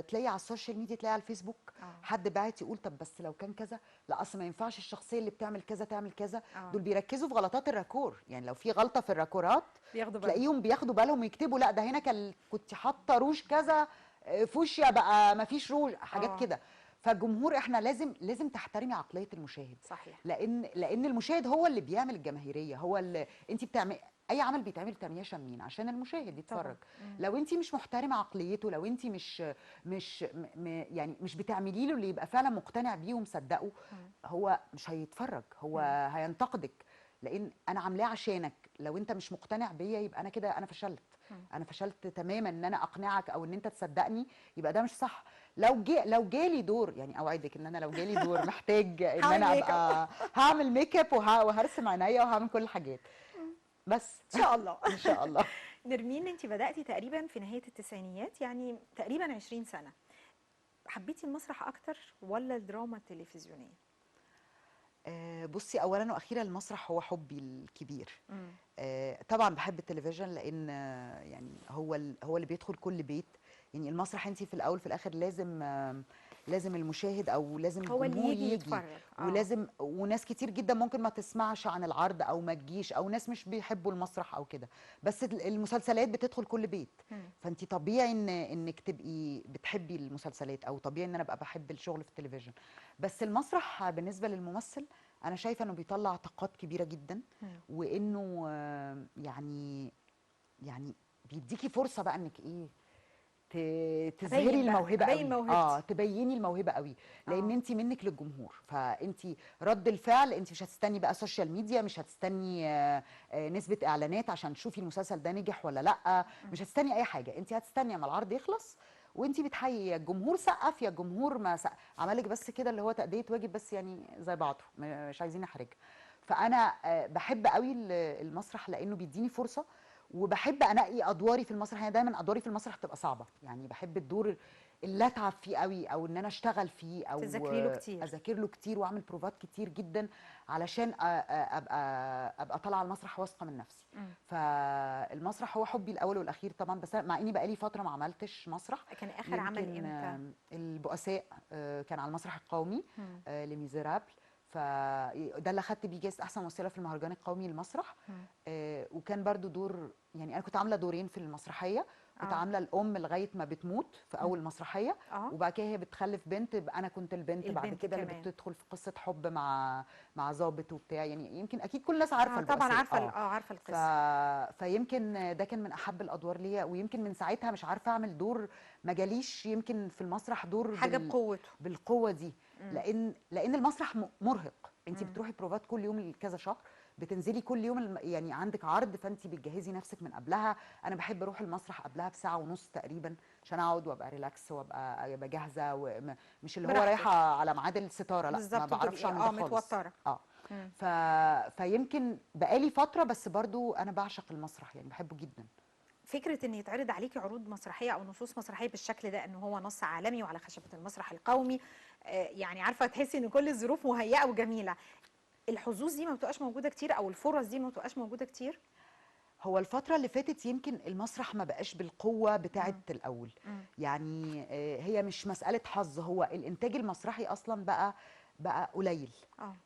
تلاقي على ال social media، تلاقي على الفيسبوك حد باعت يقول طب بس لو كان كذا، لا اصل ما ينفعش الشخصية اللي بتعمل كذا تعمل كذا. دول بيركزوا في غلطات ال raccord، يعني لو في غلطه في الراكورات تلاقيهم بياخدوا بالهم ويكتبوا لا ده هنا كنت حاطه روج كذا فوشيا بقى ما فيش روج، حاجات كده. فالجمهور احنا لازم تحترمي عقلية المشاهد. صحيح. لان المشاهد هو اللي بيعمل الجماهيرية، هو اللي انت بتعمل اي عمل بيتعمل بتعمليه عشان مين؟ عشان المشاهد يتفرج. لو انت مش محترمه عقليته، لو انت مش مش يعني مش بتعملي له اللي يبقى فعلا مقتنع بيه ومصدقه، هو مش هيتفرج، هو هينتقدك، لان انا عاملاه عشانك. لو انت مش مقتنع بيا يبقى انا كده انا فشلت. انا فشلت تماما ان انا اقنعك او ان انت تصدقني، يبقى ده مش صح. لو جالي دور، يعني اوعدك ان انا لو جالي دور محتاج ان انا ابقى هعمل make up وهرسم عينيا وهعمل كل الحاجات، بس ان شاء الله. ان شاء الله. نرمين، انت بداتي تقريبا في نهاية التسعينيات، يعني تقريبا 20 سنة. حبيتي المسرح اكتر ولا الدراما التلفزيونية؟ بصي، اولا واخيرا المسرح هو حبي الكبير. طبعا بحب التلفزيون لان يعني هو اللي بيدخل كل بيت. يعني المسرح انت في الاول في الاخر لازم المشاهد او لازم هو الجمهور اللي يجي يتفرج. ولازم، وناس كتير جدا ممكن ما تسمعش عن العرض او ما تجيش، او ناس مش بيحبوا المسرح او كده، بس المسلسلات بتدخل كل بيت. فانت طبيعي انك تبقي بتحبي المسلسلات، او طبيعي ان انا ابقى بحب الشغل في التلفزيون. بس المسرح بالنسبة للممثل انا شايفه انه بيطلع طاقات كبيرة جدا، وانه يعني بيديكي فرصة بقى انك ايه تظهري الموهبة قوي. تبيني الموهبة قوي، لان انت منك للجمهور، فانت رد الفعل انت مش هتستني بقى social media، مش هتستني نسبه اعلانات عشان تشوفي المسلسل ده نجح ولا لا، مش هتستني اي حاجة. انت هتستني اما العرض يخلص وانت بتحيي، يا الجمهور سقف يا الجمهور ما سقف، عملك بس كده اللي هو تأدية واجب بس، يعني زي بعضه، مش عايزين نحرجها. فانا بحب قوي المسرح لانه بيديني فرصة، وبحب انقي ادواري في المسرح. يعني دايما ادواري في المسرح بتبقى صعبة، يعني بحب الدور اللي اتعب فيه قوي، او ان انا اشتغل فيه، او تذاكري له كتير، اذاكر له كتير واعمل بروفات كتير جدا علشان ابقى طالعه المسرح واثقة من نفسي. فالمسرح هو حبي الاول والاخير طبعا. بس مع اني بقالي فترة ما عملتش مسرح. كان اخر عمل امتى؟ البؤساء، كان على المسرح القومي، Les Misérables. فده اللي اخدت بيه جايزة احسن ممثلة في المهرجان القومي للمسرح. وكان برضو دور، يعني انا كنت عامله دورين في المسرحية. كنت عامله الام لغاية ما بتموت في اول مسرحية، وبعد كده هي بتخلف بنت، انا كنت البنت بعد كده اللي بتدخل في قصة حب مع ظابط وبتاع. يعني يمكن اكيد كل الناس عارفه. طبعا عارفه. عارفه القصة. فيمكن ده كان من احب الادوار ليا، ويمكن من ساعتها مش عارفه اعمل دور، ما جاليش يمكن في المسرح دور حاجة بقوته بالقوة دي. لان المسرح مرهق. انت بتروحي بروفات كل يوم لكذا شهر، بتنزلي كل يوم يعني عندك عرض، فانت بتجهزي نفسك من قبلها. انا بحب اروح المسرح قبلها بساعة ونص تقريبا عشان اقعد وابقى relax وابقى جاهزة، ومش اللي هو رايحة على ميعاد الستارة، لا ما بعرفش اعمل ده خالص، متوترة. فيمكن بقالي فترة، بس برضو انا بعشق المسرح يعني بحبه جدا. فكرة ان يتعرض عليكي عروض مسرحية او نصوص مسرحية بالشكل ده، ان هو نص عالمي وعلى خشبه المسرح القومي، يعني عارفه تحسي ان كل الظروف مهيئة وجميلة. الحظوظ دي ما بتبقاش موجودة كتير، او الفرص دي ما بتبقاش موجودة كتير. هو الفترة اللي فاتت يمكن المسرح ما بقاش بالقوة بتاعه الاول. يعني هي مش مسالة حظ، هو الانتاج المسرحي اصلا بقى قليل.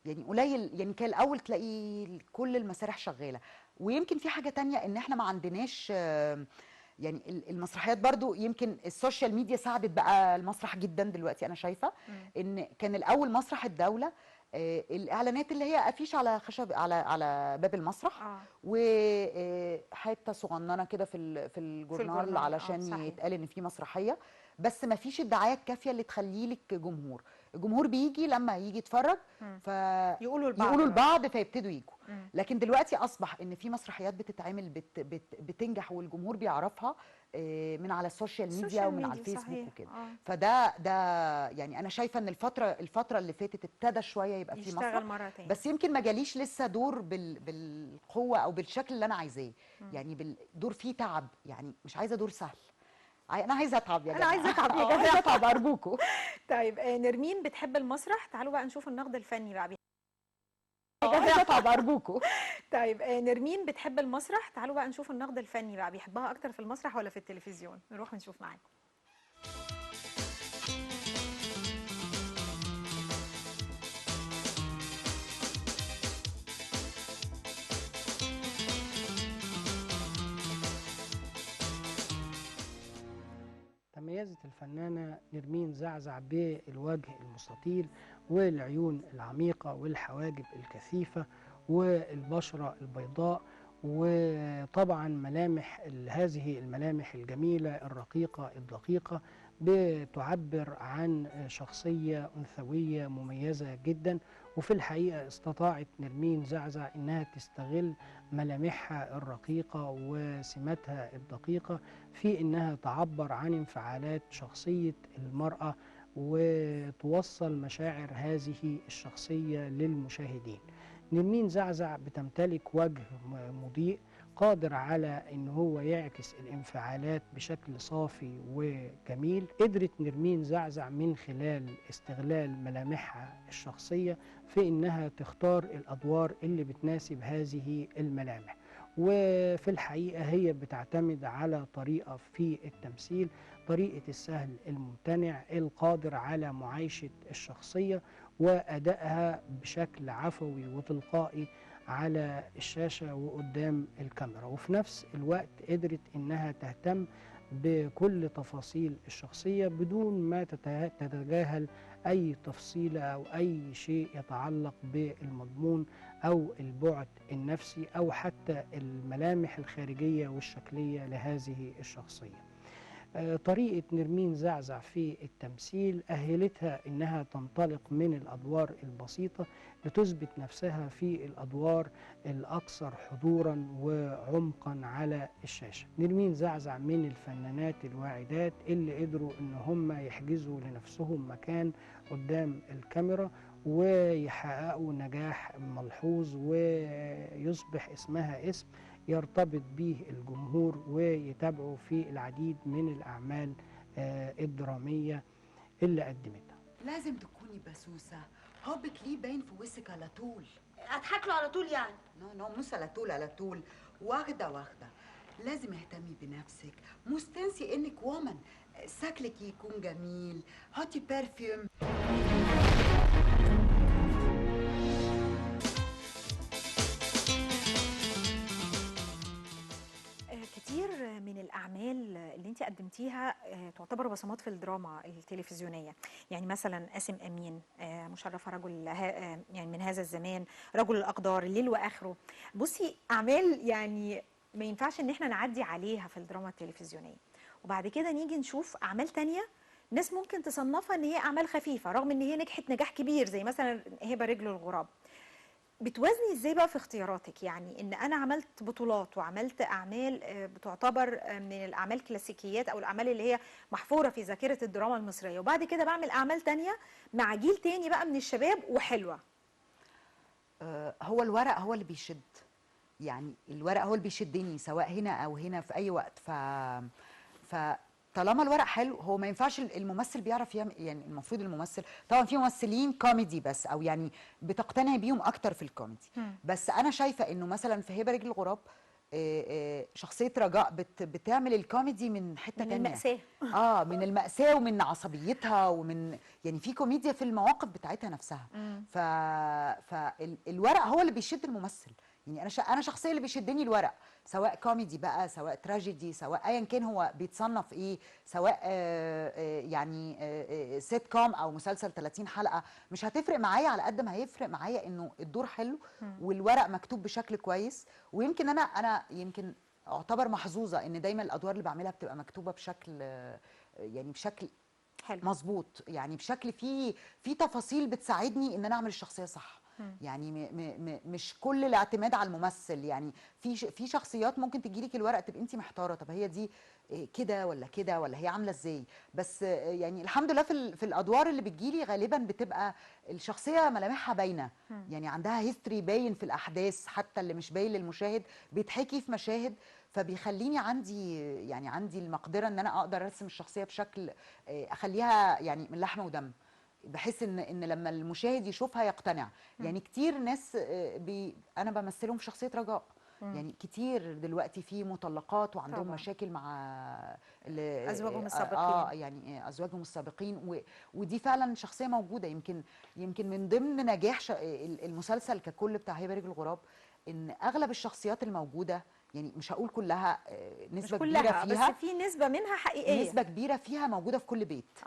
يعني قليل، يعني كان الاول تلاقي كل المسارح شغالة. ويمكن في حاجة تانية ان احنا ما عندناش يعني المسرحيات برضو، يمكن ال social media ساعدت بقى المسرح جدا دلوقتي. انا شايفه ان كان الاول مسرح الدولة الاعلانات اللي هي افيش على خشب على باب المسرح، وحتة صغننه كده في الجورنال علشان يتقال ان في مسرحية، بس ما فيش الدعاية الكافيه اللي تخلي لك جمهور. الجمهور بيجي لما يجي يتفرج فيقولوا لبعض فيبتدوا يجوا. لكن دلوقتي اصبح ان في مسرحيات بتتعمل بتنجح والجمهور بيعرفها من على ال social media ومن على الفيسبوك وكده. فده يعني انا شايفه ان الفترة اللي فاتت ابتدى شوية يبقى في مسرح مرة تاني، بس يمكن ما جاليش لسه دور بالقوة او بالشكل اللي انا عايزاه. يعني دور فيه تعب، يعني مش عايزه دور سهل، انا عايزه اتعب يا جماعة، انا عايزه اتعب يا جماعة، عايزه اتعب ارجوكم. طيب نرمين بتحب المسرح، تعالوا بقى نشوف النقد الفني بقى. عايزه اتعب ارجوكم. طيب نرمين بتحب المسرح، تعالوا بقى نشوف النقد الفني بقى، بيحبها اكتر في المسرح ولا في التلفزيون؟ نروح ونشوف معاكم. تميزت الفنانة نرمين زعزع بالوجه المستطيل والعيون العميقة والحواجب الكثيفة والبشرة البيضاء، وطبعا ملامح هذه الملامح الجميلة الرقيقة الدقيقة بتعبر عن شخصية أنثوية مميزة جدا. وفي الحقيقة استطاعت نرمين زعزع إنها تستغل ملامحها الرقيقة وسماتها الدقيقة في إنها تعبر عن انفعالات شخصية المرأة وتوصل مشاعر هذه الشخصية للمشاهدين. نرمين زعزع بتمتلك وجه مضيء قادر على إن هو يعكس الانفعالات بشكل صافي وجميل. قدرت نرمين زعزع من خلال استغلال ملامحها الشخصية في إنها تختار الأدوار اللي بتناسب هذه الملامح. وفي الحقيقة هي بتعتمد على طريقة في التمثيل، طريقة السهل الممتنع القادر على معايشة الشخصية وأدائها بشكل عفوي وتلقائي على الشاشة وقدام الكاميرا. وفي نفس الوقت قدرت إنها تهتم بكل تفاصيل الشخصية بدون ما تتجاهل أي تفصيلة أو أي شيء يتعلق بالمضمون أو البعد النفسي أو حتى الملامح الخارجية والشكلية لهذه الشخصية. طريقة نرمين زعزع في التمثيل أهلتها إنها تنطلق من الأدوار البسيطة لتثبت نفسها في الأدوار الأكثر حضورا وعمقا على الشاشة. نرمين زعزع من الفنانات الواعدات اللي قدروا إن هم يحجزوا لنفسهم مكان قدام الكاميرا ويحققوا نجاح ملحوظ ويصبح اسمها اسم يرتبط به الجمهور ويتابعه في العديد من الأعمال الدرامية اللي قدمتها. لازم تكوني بسوسة، حبك ليه باين في وشك على طول. اضحك له على طول يعني؟ no no مش على طول على طول، واخده واخده. لازم اهتمي بنفسك، مش تنسي انك woman، شكلك يكون جميل، حطي perfume. كتير من الأعمال اللي انت قدمتيها تعتبر بصمات في الدراما التلفزيونية، يعني مثلا قاسم أمين، مشرفة رجل يعني من هذا الزمان، رجل الأقدار، الليل وآخره. بصي أعمال يعني ما ينفعش ان احنا نعدي عليها في الدراما التلفزيونية. وبعد كده نيجي نشوف أعمال تانية ناس ممكن تصنفها ان هي أعمال خفيفة رغم ان هي نجحت نجاح كبير، زي مثلا هبة رجل الغراب. بتوازني ازاي بقى في اختياراتك؟ يعني ان انا عملت بطولات وعملت اعمال بتعتبر من الاعمال الكلاسيكيات او الاعمال اللي هي محفورة في ذاكره الدراما المصرية، وبعد كده بعمل اعمال تانية مع جيل تاني بقى من الشباب وحلوه. هو الورق هو اللي بيشد، يعني الورق هو اللي بيشدني سواء هنا او هنا في اي وقت. فطالما الورق حلو، هو ما ينفعش الممثل بيعرف يعمل، يعني المفروض الممثل طبعا في ممثلين كوميدي بس، او يعني بتقتنع بيهم اكتر في الكوميدي، بس انا شايفه انه مثلا في هبه رجل الغراب شخصية رجاء بتعمل الكوميدي من حتة من تانية، المأساة. من المأساة ومن عصبيتها ومن يعني في كوميديا في المواقف بتاعتها نفسها. فالورق هو اللي بيشد الممثل، يعني انا شخصيا اللي بيشدني الورق، سواء كوميدي بقى، سواء تراجيدي، سواء ايا كان هو بيتصنف ايه، سواء يعني سيت كوم او مسلسل 30 حلقة، مش هتفرق معايا على قد ما هيفرق معايا انه الدور حلو والورق مكتوب بشكل كويس. ويمكن انا يمكن اعتبر محظوظة ان دايما الادوار اللي بعملها بتبقى مكتوبة بشكل يعني بشكل حلو مظبوط، يعني بشكل فيه تفاصيل بتساعدني ان انا اعمل الشخصية صح. يعني مش كل الاعتماد على الممثل، يعني في شخصيات ممكن تجيلك الورق تبقي انت محتارة، طب هي دي كده ولا كده ولا هي عامله ازاي؟ بس يعني الحمد لله في الادوار اللي بتجيلي غالبا بتبقى الشخصية ملامحها باينة، يعني عندها history باين في الاحداث، حتى اللي مش باين للمشاهد بيتحكي في مشاهد، فبيخليني عندي المقدرة ان انا اقدر ارسم الشخصية بشكل اخليها يعني من لحم ودم، بحيث ان لما المشاهد يشوفها يقتنع. يعني كتير ناس انا بمثلهم في شخصية رجاء، يعني كتير دلوقتي في مطلقات وعندهم طبعا مشاكل مع ازواجهم السابقين، يعني ازواجهم السابقين، ودي فعلا شخصية موجودة. يمكن من ضمن نجاح المسلسل ككل بتاع هبه رجل الغراب ان اغلب الشخصيات الموجودة، يعني مش هقول كلها، نسبه مش كلها كبيرة فيها، بس في نسبه منها حقيقية، نسبه كبيرة فيها موجودة في كل بيت.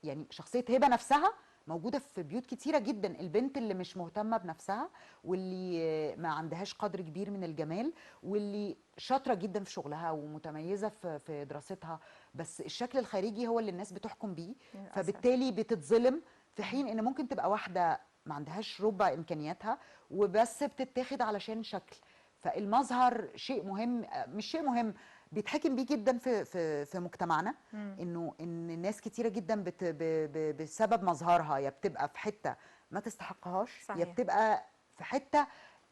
يعني شخصية هبه نفسها موجودة في بيوت كتيرة جدا، البنت اللي مش مهتمة بنفسها واللي ما عندهاش قدر كبير من الجمال واللي شاطرة جدا في شغلها ومتميزه في دراستها، بس الشكل الخارجي هو اللي الناس بتحكم بيه، فبالتالي بتتظلم، في حين ان ممكن تبقى واحدة ما عندهاش ربع امكانياتها وبس بتتاخد علشان شكل. فالمظهر شيء مهم، مش شيء مهم، بيتحكم بيه جدا في في في مجتمعنا، انه ان الناس كتيرة جدا بسبب مظهرها يا بتبقى في حتة ما تستحقهاش، صحيح. يا بتبقى في حتة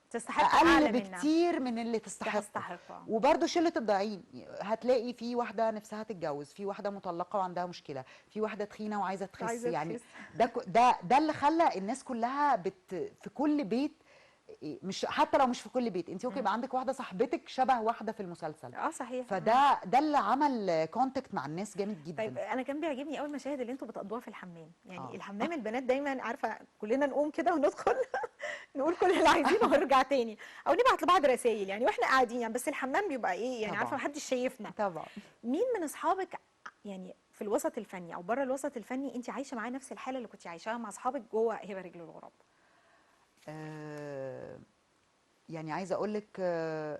تستحق اقل بكتير من اللي تستحقه. وبرده شله الضايعين، هتلاقي في واحدة نفسها تتجوز، في واحدة مطلقه وعندها مشكلة، في واحدة تخينة وعايزه تخس، يعني ده اللي خلى الناس كلها في كل بيت، مش حتى لو مش في كل بيت، انت ممكن يبقى عندك واحدة صاحبتك شبه واحدة في المسلسل. صحيح. فده ده اللي عمل contact مع الناس جامد جدا. طيب انا كان بيعجبني قوي المشاهد اللي انتوا بتقضوها في الحمام، يعني الحمام البنات دايما عارفه كلنا نقوم كده وندخل نقول كل اللي عايزينه ونرجع تاني، او نبعت لبعض رسائل يعني واحنا قاعدين يعني، بس الحمام بيبقى ايه يعني، عارفه محدش شايفنا. طبعا. مين من اصحابك يعني في الوسط الفني او بره الوسط الفني انت عايشه معاه نفس الحالة اللي كنت عايشاها مع اصحابك جوه هبه رجل الغراب؟ يعني عايزه اقول لك،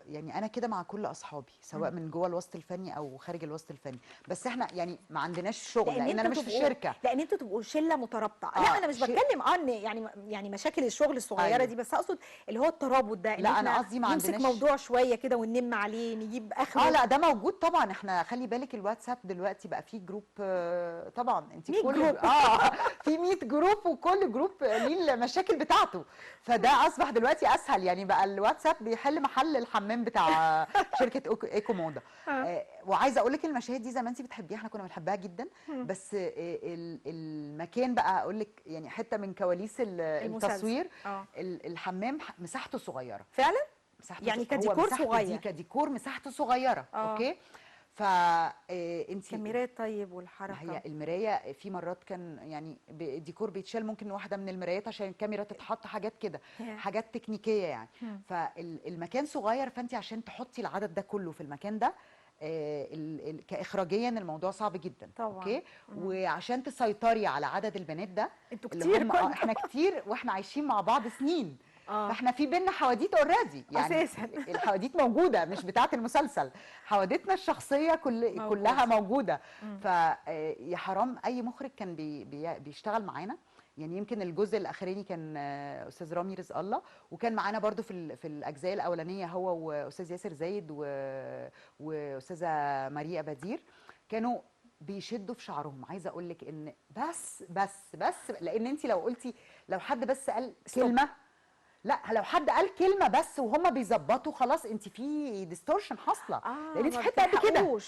يعني انا كده مع كل اصحابي سواء من جوه الوسط الفني او خارج الوسط الفني، بس احنا يعني ما عندناش شغل لان انا مش في الشركة، لان انتوا تبقوا شله مترابطة. لا انا مش بتكلم ان يعني مشاكل الشغل الصغيرة. أيوة. دي، بس اقصد اللي هو الترابط ده. لا انا قصدي ما عندناش نمسك موضوع شوية كده وننم عليه نجيب اخره. لا ده موجود طبعا. احنا خلي بالك الواتساب دلوقتي بقى فيه group، طبعا انت كل group. في 100 group، وكل group ليه المشاكل بتاعته، فده اصبح دلوقتي اسهل. يعني بقى الواتساب بيحل محل الحمام بتاع شركة ايكو موضة. وعايزه اقول لك المشاهد دي زي ما انت بتحبيها احنا كنا بنحبها جدا، بس المكان بقى اقول لك يعني حتة من كواليس التصوير. الحمام مساحته صغيرة فعلا، مساحته يعني كديكور صغير، دي كديكور مساحته صغيرة. okay. فانت كاميرات طيب والحركة، هي المراية في مرات كان يعني ديكور بيتشال ممكن واحدة من المرايات عشان الكاميرا تتحط، حاجات كده، حاجات تكنيكيه يعني. فالمكان صغير، فانت عشان تحطي العدد ده كله في المكان ده كاخراجيا الموضوع صعب جدا. طبعا. okay. وعشان تسيطري على عدد البنات ده، انتوا كتير، احنا كتير واحنا عايشين مع بعض سنين. فاحنا في بينا حواديت already يعني اساسا الحواديت موجودة، مش بتاعه المسلسل، حواديتنا الشخصية كلها موجودة. فيا حرام اي مخرج كان بيشتغل معانا يعني يمكن الجزء الاخراني كان استاذ رامي رزق الله، وكان معانا برضو في الاجزاء الاولانية هو واستاذ ياسر زايد واستاذه ماريا بدير، كانوا بيشدوا في شعرهم. عايزه اقول لك ان بس بس بس، لان انت لو قلتي، لو حد بس قال كلمة، لا لو حد قال كلمة بس وهم بيظبطوا خلاص انت في distortion حاصله، لان انت في حتة قد كده.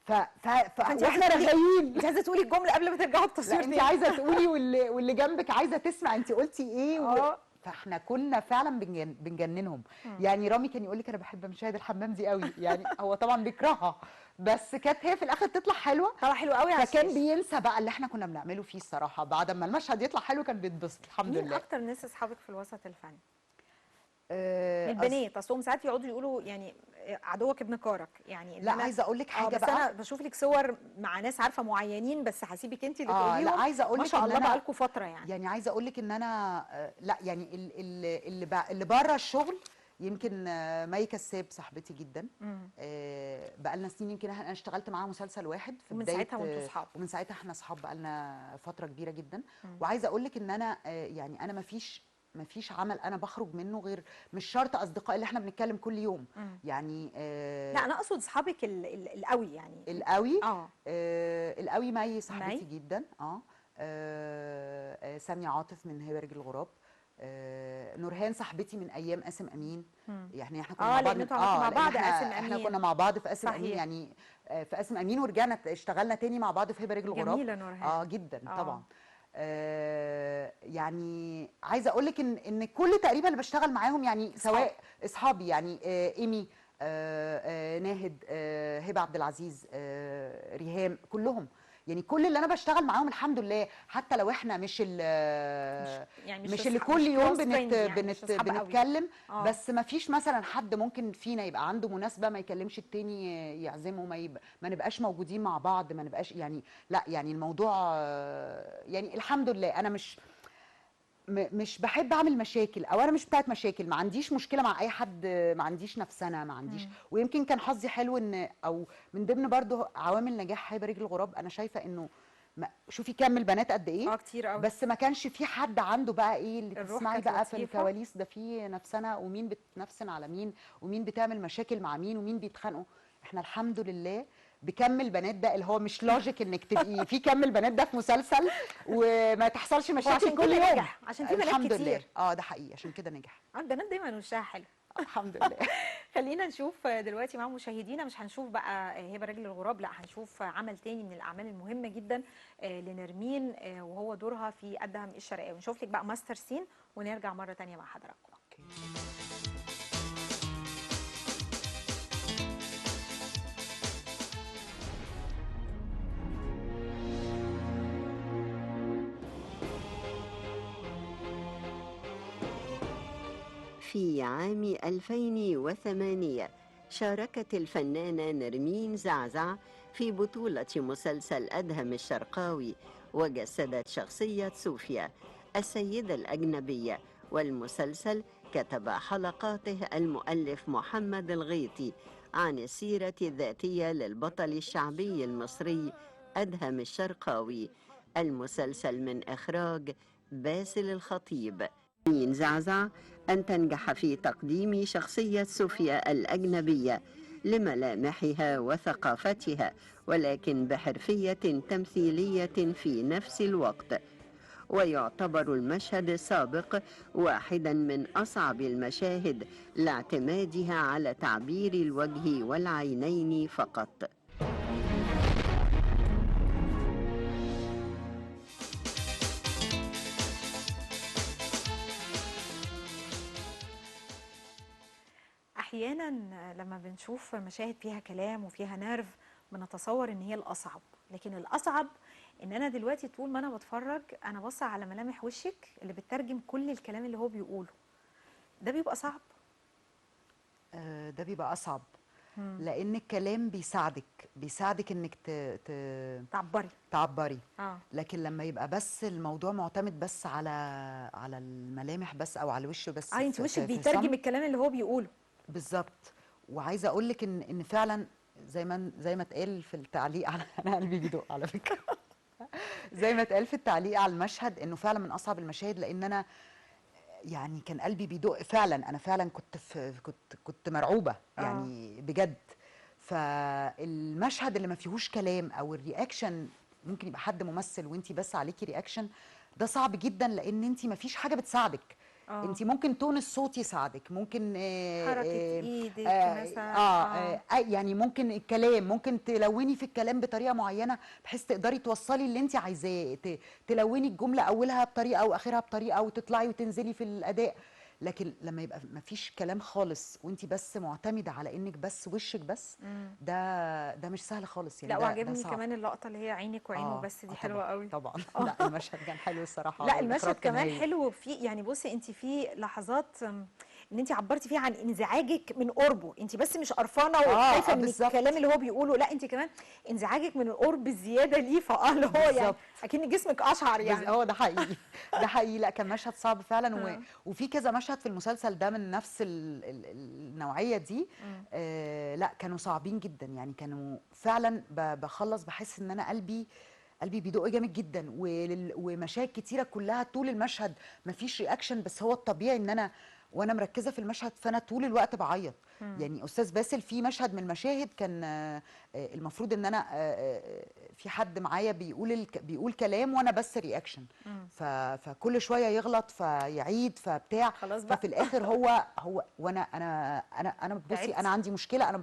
ف ف واحنا رغايين. انت عايزه تقولي الجملة قبل ما ترجعوا التصوير، انت عايزه تقولي واللي جنبك عايزه تسمع انت قلتي ايه. فاحنا كنا فعلا بنجننهم. يعني رامي كان يقول لك انا بحب مشاهد الحمام دي قوي، يعني هو طبعا بيكرهها، بس كانت هي في الاخر تطلع حلوة، طلع حلو قوي. فكان بينسى بقى اللي احنا كنا بنعمله فيه الصراحة، بعد ما المشهد يطلع حلو كان بيتبسط الحمد لله. مين اكتر ناس اصحابك في الوسط الفني؟ البنات اصلهم ساعات يقعدوا يقولوا يعني عدوك ابن كارك، يعني لا عايزه اقول لك حاجة بس بقى، انا بشوف لك صور مع ناس عارفه معينين، بس هسيبك انت اللي تقوليهم. لا عايزه اقول لك ما شاء الله بقى لكم فترة يعني عايزه اقول لك ان انا لا يعني اللي بره الشغل يمكن مي كساب صاحبتي جدا، بقى لنا سنين، يمكن انا اشتغلت معاها مسلسل واحد في ومن بداية، ساعتها وانتوا اصحاب، ومن ساعتها احنا اصحاب بقى لنا فترة كبيرة جدا. وعايزه اقول لك ان انا يعني انا ما فيش عمل انا بخرج منه غير، مش شرط اصدقائي اللي احنا بنتكلم كل يوم. يعني لا انا اقصد اصحابك القوي، يعني القوي. القوي مي صاحبتي جدا. سامية عاطف من هبه رجل الغراب، نورهان صاحبتي من ايام قاسم امين. يعني احنا كنا مع بعض، مع بعض قاسم امين، احنا كنا مع بعض في قاسم امين، يعني في قاسم امين، ورجعنا اشتغلنا تاني مع بعض في هبه رجل الغراب. جميلة نورهان جدا. طبعا. يعني عايزه اقول لك ان كل تقريبا اللي بشتغل معاهم، يعني سواء اصحابي، يعني ايمي، ناهد، هبه عبد العزيز، ريهام، كلهم يعني كل اللي انا بشتغل معاهم الحمد لله، حتى لو احنا مش يعني مش اللي كل يوم بنتكلم، بس ما فيش مثلا حد ممكن فينا يبقى عنده مناسبة ما يكلمش التاني يعزمه، ما نبقاش موجودين مع بعض، ما نبقاش يعني لا، يعني الموضوع يعني الحمد لله انا مش بحب اعمل مشاكل، او انا مش بتاعت مشاكل، ما عنديش مشكلة مع اي حد، ما عنديش نفسنا، ما عنديش. ويمكن كان حظي حلو ان، او من ضمن برضو عوامل نجاح هبه رجل الغراب، انا شايفه انه شوفي كم البنات قد ايه، كتير قوي، بس ما كانش في حد عنده بقى ايه اللي تسمعي بقى في الكواليس ده، في نفسنا ومين بتنفسن على مين، ومين بتعمل مشاكل مع مين، ومين بيتخانقوا. احنا الحمد لله بكم البنات ده، اللي هو مش logic انك تبقي في كم البنات ده في مسلسل وما تحصلش مشاكل كل يوم، نجح. عشان في بنات الحمد كتير. لله. ده حقيقي، عشان كده نجح. البنات دايما وشها حلو. الحمد لله. خلينا نشوف دلوقتي مع مشاهدينا، مش هنشوف بقى هبه رجل الغراب، لا هنشوف عمل تاني من الاعمال المهمة جدا لنرمين، وهو دورها في ادهم الشرقاوي. نشوف لك بقى master scene ونرجع مرة تانية مع حضراتكم. okay. في عام 2008 شاركت الفنانة نرمين زعزع في بطولة مسلسل أدهم الشرقاوي، وجسدت شخصية صوفيا السيدة الأجنبية، والمسلسل كتب حلقاته المؤلف محمد الغيطي عن السيرة الذاتية للبطل الشعبي المصري أدهم الشرقاوي. المسلسل من إخراج باسل الخطيب. نرمين زعزع أن تنجح في تقديم شخصية صوفيا الأجنبية لملامحها وثقافتها، ولكن بحرفية تمثيلية في نفس الوقت. ويعتبر المشهد السابق واحدا من أصعب المشاهد لاعتمادها على تعبير الوجه والعينين فقط. احيانا لما بنشوف مشاهد فيها كلام وفيها نرف بنتصور ان هي الاصعب، لكن الاصعب ان انا دلوقتي طول ما انا بتفرج انا باصة على ملامح وشك اللي بتترجم كل الكلام اللي هو بيقوله. ده بيبقى صعب. ده بيبقى اصعب لان الكلام بيساعدك انك تعبري. لكن لما يبقى بس الموضوع معتمد بس على الملامح بس او على الوش بس، انت وشك بيترجم الكلام اللي هو بيقوله بالظبط. وعايزه اقول لك ان فعلا زي ما اتقال في التعليق على انا قلبي بيدق على فكرة. زي ما اتقال في التعليق على المشهد انه فعلا من اصعب المشاهد، لان انا يعني كان قلبي بيدق فعلا، انا فعلا كنت في كنت مرعوبه يعني بجد. فالمشهد اللي ما فيهوش كلام او ال reaction، ممكن يبقى حد ممثل وانت بس عليكي reaction، ده صعب جدا لان انت ما فيش حاجة بتساعدك. انت ممكن tone الصوت يساعدك، ممكن حركة ايدك مثلا، يعني ممكن الكلام، ممكن تلوني في الكلام بطريقة معينة بحيث تقدري توصلي اللي انت عايزاه، تلوني الجملة اولها بطريقة واخرها بطريقة، وتطلعي وتنزلي في الاداء. لكن لما يبقى مفيش كلام خالص وانت بس معتمدة على انك بس وشك بس، ده مش سهل خالص يعني. لا وعجبني كمان اللقطة اللي هي عينك وعينه بس، دي حلوة قوي طبعا. لا المشهد كان حلو الصراحة. لا المشهد كمان حلو في يعني، بصي انت في لحظات ان انت عبرتي فيها عن انزعاجك من قربه، انت بس مش قرفانه وخايفة من الكلام اللي هو بيقوله، لا انت كمان انزعاجك من القرب الزيادة ليه، فاه اللي هو يعني اكن جسمك اشعر يعني. هو ده حقيقي، ده حقيقي. لا كان مشهد صعب فعلا، وفي كذا مشهد في المسلسل ده من نفس النوعية دي. لا كانوا صعبين جدا يعني، كانوا فعلا بخلص بحس ان انا قلبي بيدق جامد جدا، ومشاهد كتيرة كلها طول المشهد مفيش reaction، بس هو الطبيعي ان انا وانا مركزه في المشهد فانا طول الوقت بعيط. يعني استاذ باسل في مشهد من المشاهد كان المفروض ان انا في حد معايا بيقول كلام وانا بس reaction، فكل شوية يغلط فيعيد فبتاع، خلاص بقى. ففي الاخر هو وانا انا انا انا بصي انا عندي مشكلة، انا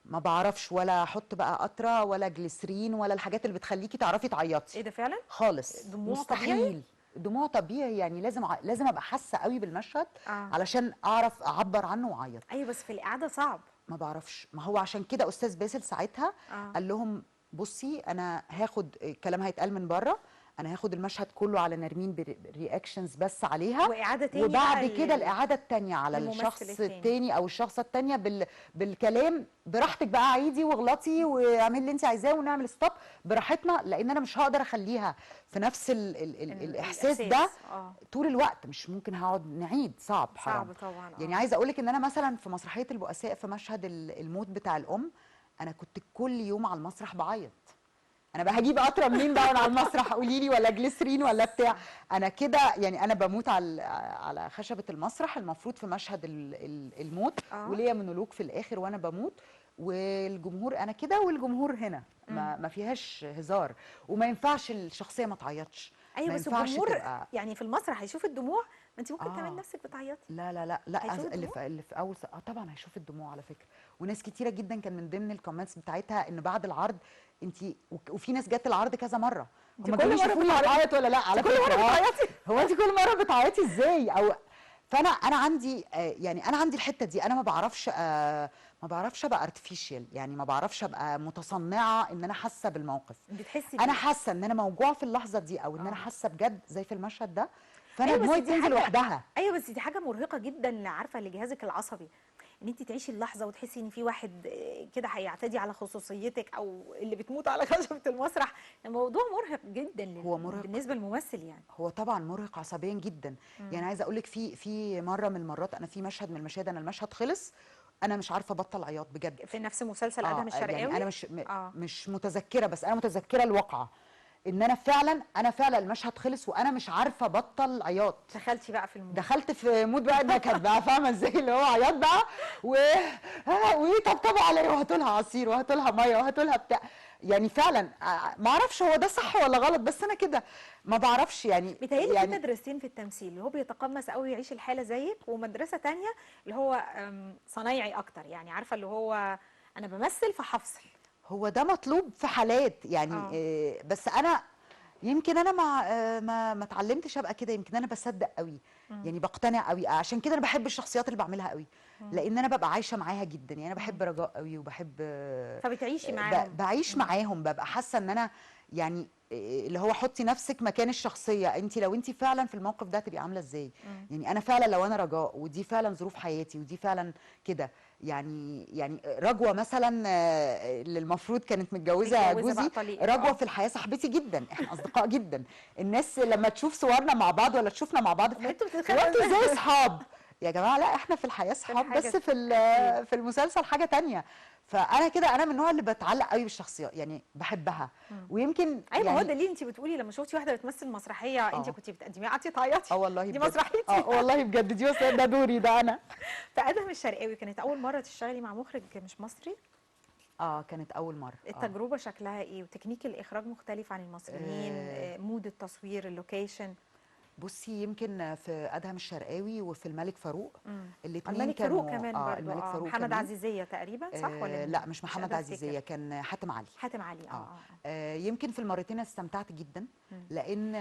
ما بعرفش ولا احط بقى قطرة ولا جليسرين ولا الحاجات اللي بتخليكي تعرفي تعيطي. ايه ده فعلا؟ خالص دموع مستحيل طبيعي؟ دموع طبيعي يعني، لازم ابقى حاسه قوي بالمشهد علشان اعرف اعبر عنه واعيط. ايوه بس في القعدة صعب. ما بعرفش، ما هو عشان كده استاذ باسل ساعتها قال لهم بصي انا هاخد الكلام هيتقال من بره، انا هاخد المشهد كله على نرمين reactions بس عليها، واعاده تاني، وبعد كده الاعادة الثانية على الشخص الثاني او الشخصه الثانية بالكلام براحتك بقى، عيدي واغلطي واعملي اللي انت عايزاه ونعمل stop براحتنا، لان انا مش هقدر اخليها في نفس ال ال الاحساس ده طول الوقت، مش ممكن هقعد نعيد، صعب حرام. صعب طبعا. يعني عايزه اقول لك ان انا مثلا في مسرحية البؤساء في مشهد الموت بتاع الام، انا كنت كل يوم على المسرح بعيط. انا بقى هجيب قطرة منين بقى وانا على المسرح؟ قولي لي، ولا جليسرين ولا بتاع. انا كده يعني انا بموت على خشبه المسرح، المفروض في مشهد الموت وليا مونولوج في الاخر وانا بموت، والجمهور انا كده والجمهور هنا، ما فيهاش هزار، وما ينفعش الشخصية ما تعيطش. ايوه بس الجمهور يعني في المسرح هيشوف الدموع، ما انت ممكن تعمل نفسك بتعيطي. لا لا لا لا، اللي في اول طبعا هيشوف الدموع على فكرة. وناس كتيرة جدا كان من ضمن ال comments بتاعتها ان بعد العرض انت، وفي ناس جت العرض كذا مرة، هم كل مرة بتعيط ولا لا على كل مرة بتعيطي؟ هو انت كل مرة بتعيطي ازاي؟ او فانا عندي يعني انا عندي الحتة دي، انا ما بعرفش ابقى artificial، يعني ما بعرفش ابقى متصنعه ان انا حاسه بالموقف. بتحسي انا حاسه ان انا موجوعه في اللحظة دي، او ان انا حاسه بجد زي في المشهد ده، فانا دموعي بتنزل لوحدها. ايوه بس دي حاجة مرهقة جدا، عارفه، لجهازك العصبي، ان انت تعيشي اللحظة وتحسي ان في واحد كده هيعتدي على خصوصيتك، او اللي بتموت على خشبه المسرح. الموضوع مرهق جدا. هو مرهق بالنسبة للممثل يعني، هو طبعا مرهق عصبيا جدا. يعني عايزه اقول لك في مرة من المرات، انا في مشهد من المشاهد، انا المشهد خلص انا مش عارفه ابطل عياط بجد. في نفس مسلسل ادهم الشرقاوي؟ يعني انا مش مش متذكرة، بس انا متذكرة الواقعة ان انا فعلا المشهد خلص وانا مش عارفه ابطل عياط. دخلتي بقى في ال mood؟ دخلت في mood بقى النكد بقى، فاهمه ازاي؟ اللي هو عياط بقى وطبطبوا عليا وهاتوا لها عصير وهاتوا لها مية وهاتوا لها بتاع. يعني فعلا ما اعرفش هو ده صح ولا غلط، بس انا كده ما بعرفش يعني. بيتهيألي يعني في مدرستين في التمثيل، اللي هو بيتقمص قوي يعيش الحالة زيك، ومدرسة ثانية اللي هو صنايعي اكتر، يعني عارفه اللي هو انا بمثل فهفصل. هو ده مطلوب في حالات يعني. بس انا يمكن انا ما اتعلمتش ابقى كده، يمكن انا بصدق قوي، يعني بقتنع قوي، عشان كده انا بحب الشخصيات اللي بعملها قوي، لان انا ببقى عايشه معاها جدا. يعني انا بحب رجاء قوي وبحب، فبتعيشي معاهم. بعيش معاهم، ببقى حاسه ان انا يعني اللي هو حطي نفسك مكان الشخصية، انت لو انت فعلا في الموقف ده هتبقي عامله ازاي. يعني انا فعلا لو انا رجاء، ودي فعلا ظروف حياتي، ودي فعلا كده يعني رجوه مثلا اللي المفروض كانت متجوزة جوزي، رجوه في الحياة صاحبتي جدا، احنا اصدقاء جدا. الناس لما تشوف صورنا مع بعض ولا تشوفنا مع بعض في حتة، انتوا ازاي اصحاب؟ يا جماعة لا احنا في الحياة صحاب، بس في المسلسل حاجة تانية. فانا كده انا من النوع اللي بتعلق قوي بالشخصيات، يعني بحبها. ويمكن ايوه يعني هو ده ليه انت بتقولي لما شفتي واحدة بتمثل مسرحية انت كنت بتقدميها قعدتي تعيطي؟ والله دي مسرحيتي. والله بجد دي ده دوري ده انا. فادهم الشرقاوي كانت اول مرة تشتغلي مع مخرج مش مصري؟ كانت اول مرة. التجربة شكلها ايه؟ وتكنيك الاخراج مختلف عن المصريين، mood التصوير، ال location؟ بصي يمكن في ادهم الشرقاوي وفي الملك فاروق الاثنين، الملك فاروق كمان برضه. الملك فاروق محمد عزيزيه تقريبا صح ولا لا مش محمد عزيزيه، كان حاتم علي. حاتم علي. يمكن في المرتين استمتعت جدا، لان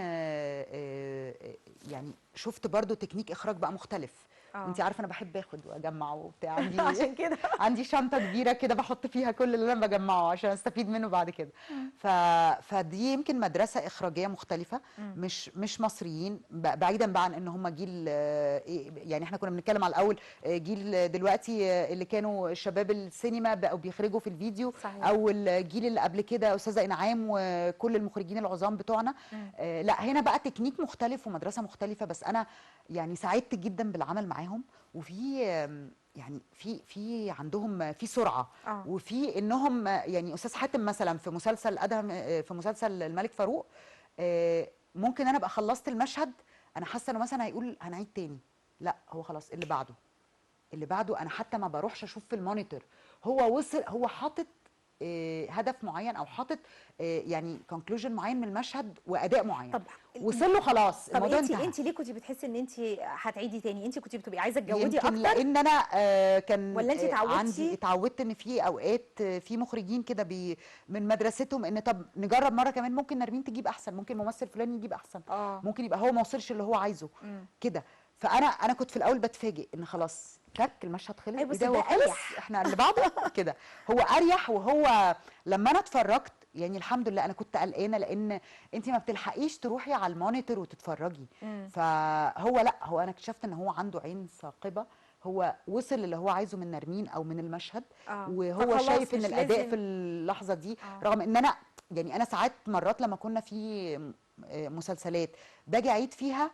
يعني شفت برضه تكنيك اخراج بقى مختلف. انت عارفه انا بحب اخد واجمع وبتاع، عندي عشان كده عندي شنطه كبيرة كده بحط فيها كل اللي انا بجمعه عشان استفيد منه بعد كده. فدي يمكن مدرسه اخراجيه مختلفة، مش مصريين، بعيدا بقى عن ان هم جيل، يعني احنا كنا بنتكلم على الاول جيل دلوقتي اللي كانوا شباب السينما بقوا بيخرجوا في الفيديو. صحيح. او الجيل اللي قبل كده استاذه انعام وكل المخرجين العظام بتوعنا. لا هنا بقى تكنيك مختلف ومدرسة مختلفة، بس انا يعني سعدت جدا بالعمل معاهم. وفي يعني في عندهم في سرعة، وفي انهم يعني استاذ حاتم مثلا في مسلسل ادهم، في مسلسل الملك فاروق، ممكن انا ابقى خلصت المشهد انا حاسه انه مثلا هيقول هنعيد تاني، لا هو خلاص اللي بعده اللي بعده، انا حتى ما بروحش اشوف في ال monitor هو وصل، هو حاطط هدف معين او حاطط يعني conclusion معين من المشهد واداء معين. طب وصل له خلاص الموضوع انتهى. انت ليه كنت بتحسي ان انت هتعيدي تاني؟ انت كنت بتبقي عايزه تجودي اكتر؟ لان انا كان ولا انت اتعودتي؟ عندي اتعودت ان في اوقات في مخرجين كده من مدرستهم ان طب نجرب مرة كمان، ممكن نرمين تجيب احسن، ممكن ممثل فلان يجيب احسن، ممكن يبقى هو ما وصلش اللي هو عايزه كده. فانا كنت في الاول بتفاجئ ان خلاص تك المشهد خلص، أيوة بس ده اريح، احنا اللي بعده كده هو اريح. وهو لما انا اتفرجت يعني الحمد لله انا كنت قلقانة لان انت ما بتلحقيش تروحي على ال monitor وتتفرجي. فهو لا، هو انا اكتشفت ان هو عنده عين ثاقبة، هو وصل اللي هو عايزه من نرمين او من المشهد، وهو شايف ان الاداء في اللحظة دي. رغم ان انا يعني انا ساعات مرات لما كنا في مسلسلات باجي اعيد فيها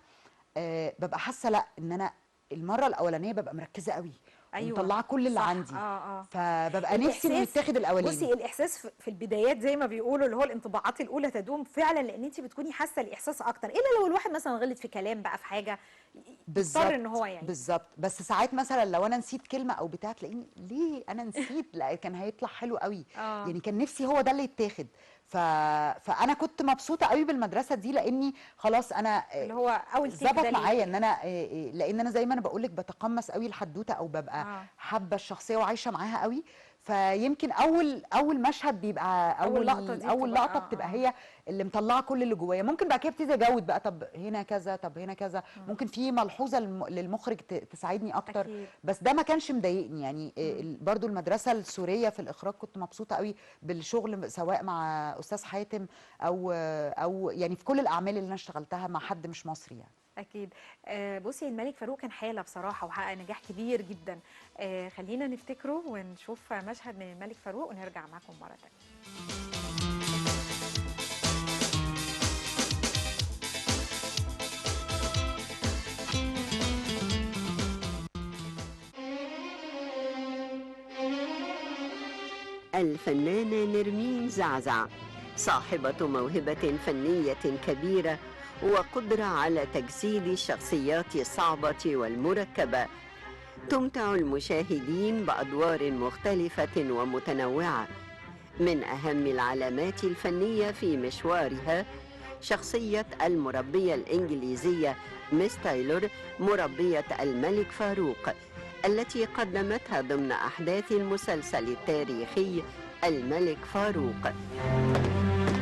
ببقى حاسه لا ان انا المرة الاولانية ببقى مركزه قوي. أيوة. ومطلعه كل اللي عندي. فببقى نفسي انه يتاخد الاولاني. بصي الاحساس في البدايات زي ما بيقولوا اللي هو الانطباعات الاولى تدوم فعلا، لان انت بتكوني حاسه الاحساس اكتر، الا لو الواحد مثلا غلط في كلام بقى في حاجة اضطر ان هو يعني بالظبط. بس ساعات مثلا لو انا نسيت كلمة او بتاع تلاقيني ليه انا نسيت، لا كان هيطلع حلو قوي. يعني كان نفسي هو ده اللي يتاخد. فانا كنت مبسوطة قوي بالمدرسة دي، لاني خلاص انا اللي هو اول ظبط معايا ان انا، لان انا زي ما انا بقول لك بتقمص قوي الحدوتة او ببقى حابة الشخصية وعايشة معاها قوي. فيمكن اول مشهد بيبقى اول لقطة، دي اول لقطة بتبقى هي اللي مطلعه كل اللي جوايا. ممكن بعد كده ابتدي اجود بقى، طب هنا كذا، طب هنا كذا، ممكن في ملحوظة للمخرج تساعدني اكتر. أكيد. بس ده ما كانش مضايقني يعني. برضو المدرسة السورية في الاخراج كنت مبسوطة قوي بالشغل، سواء مع استاذ حاتم او يعني في كل الاعمال اللي انا اشتغلتها مع حد مش مصري يعني. أكيد. بصي الملك فاروق كان حالة بصراحة وحقق نجاح كبير جدا. خلينا نفتكره ونشوف مشهد من الملك فاروق ونرجع معكم مرة تانية. الفنانة نرمين زعزع صاحبة موهبة فنية كبيرة وقدرة على تجسيد الشخصيات الصعبة والمركبة، تمتع المشاهدين بأدوار مختلفة ومتنوعة. من أهم العلامات الفنية في مشوارها شخصية المربية الإنجليزية ميس تايلور مربية الملك فاروق، التي قدمتها ضمن أحداث المسلسل التاريخي الملك فاروق.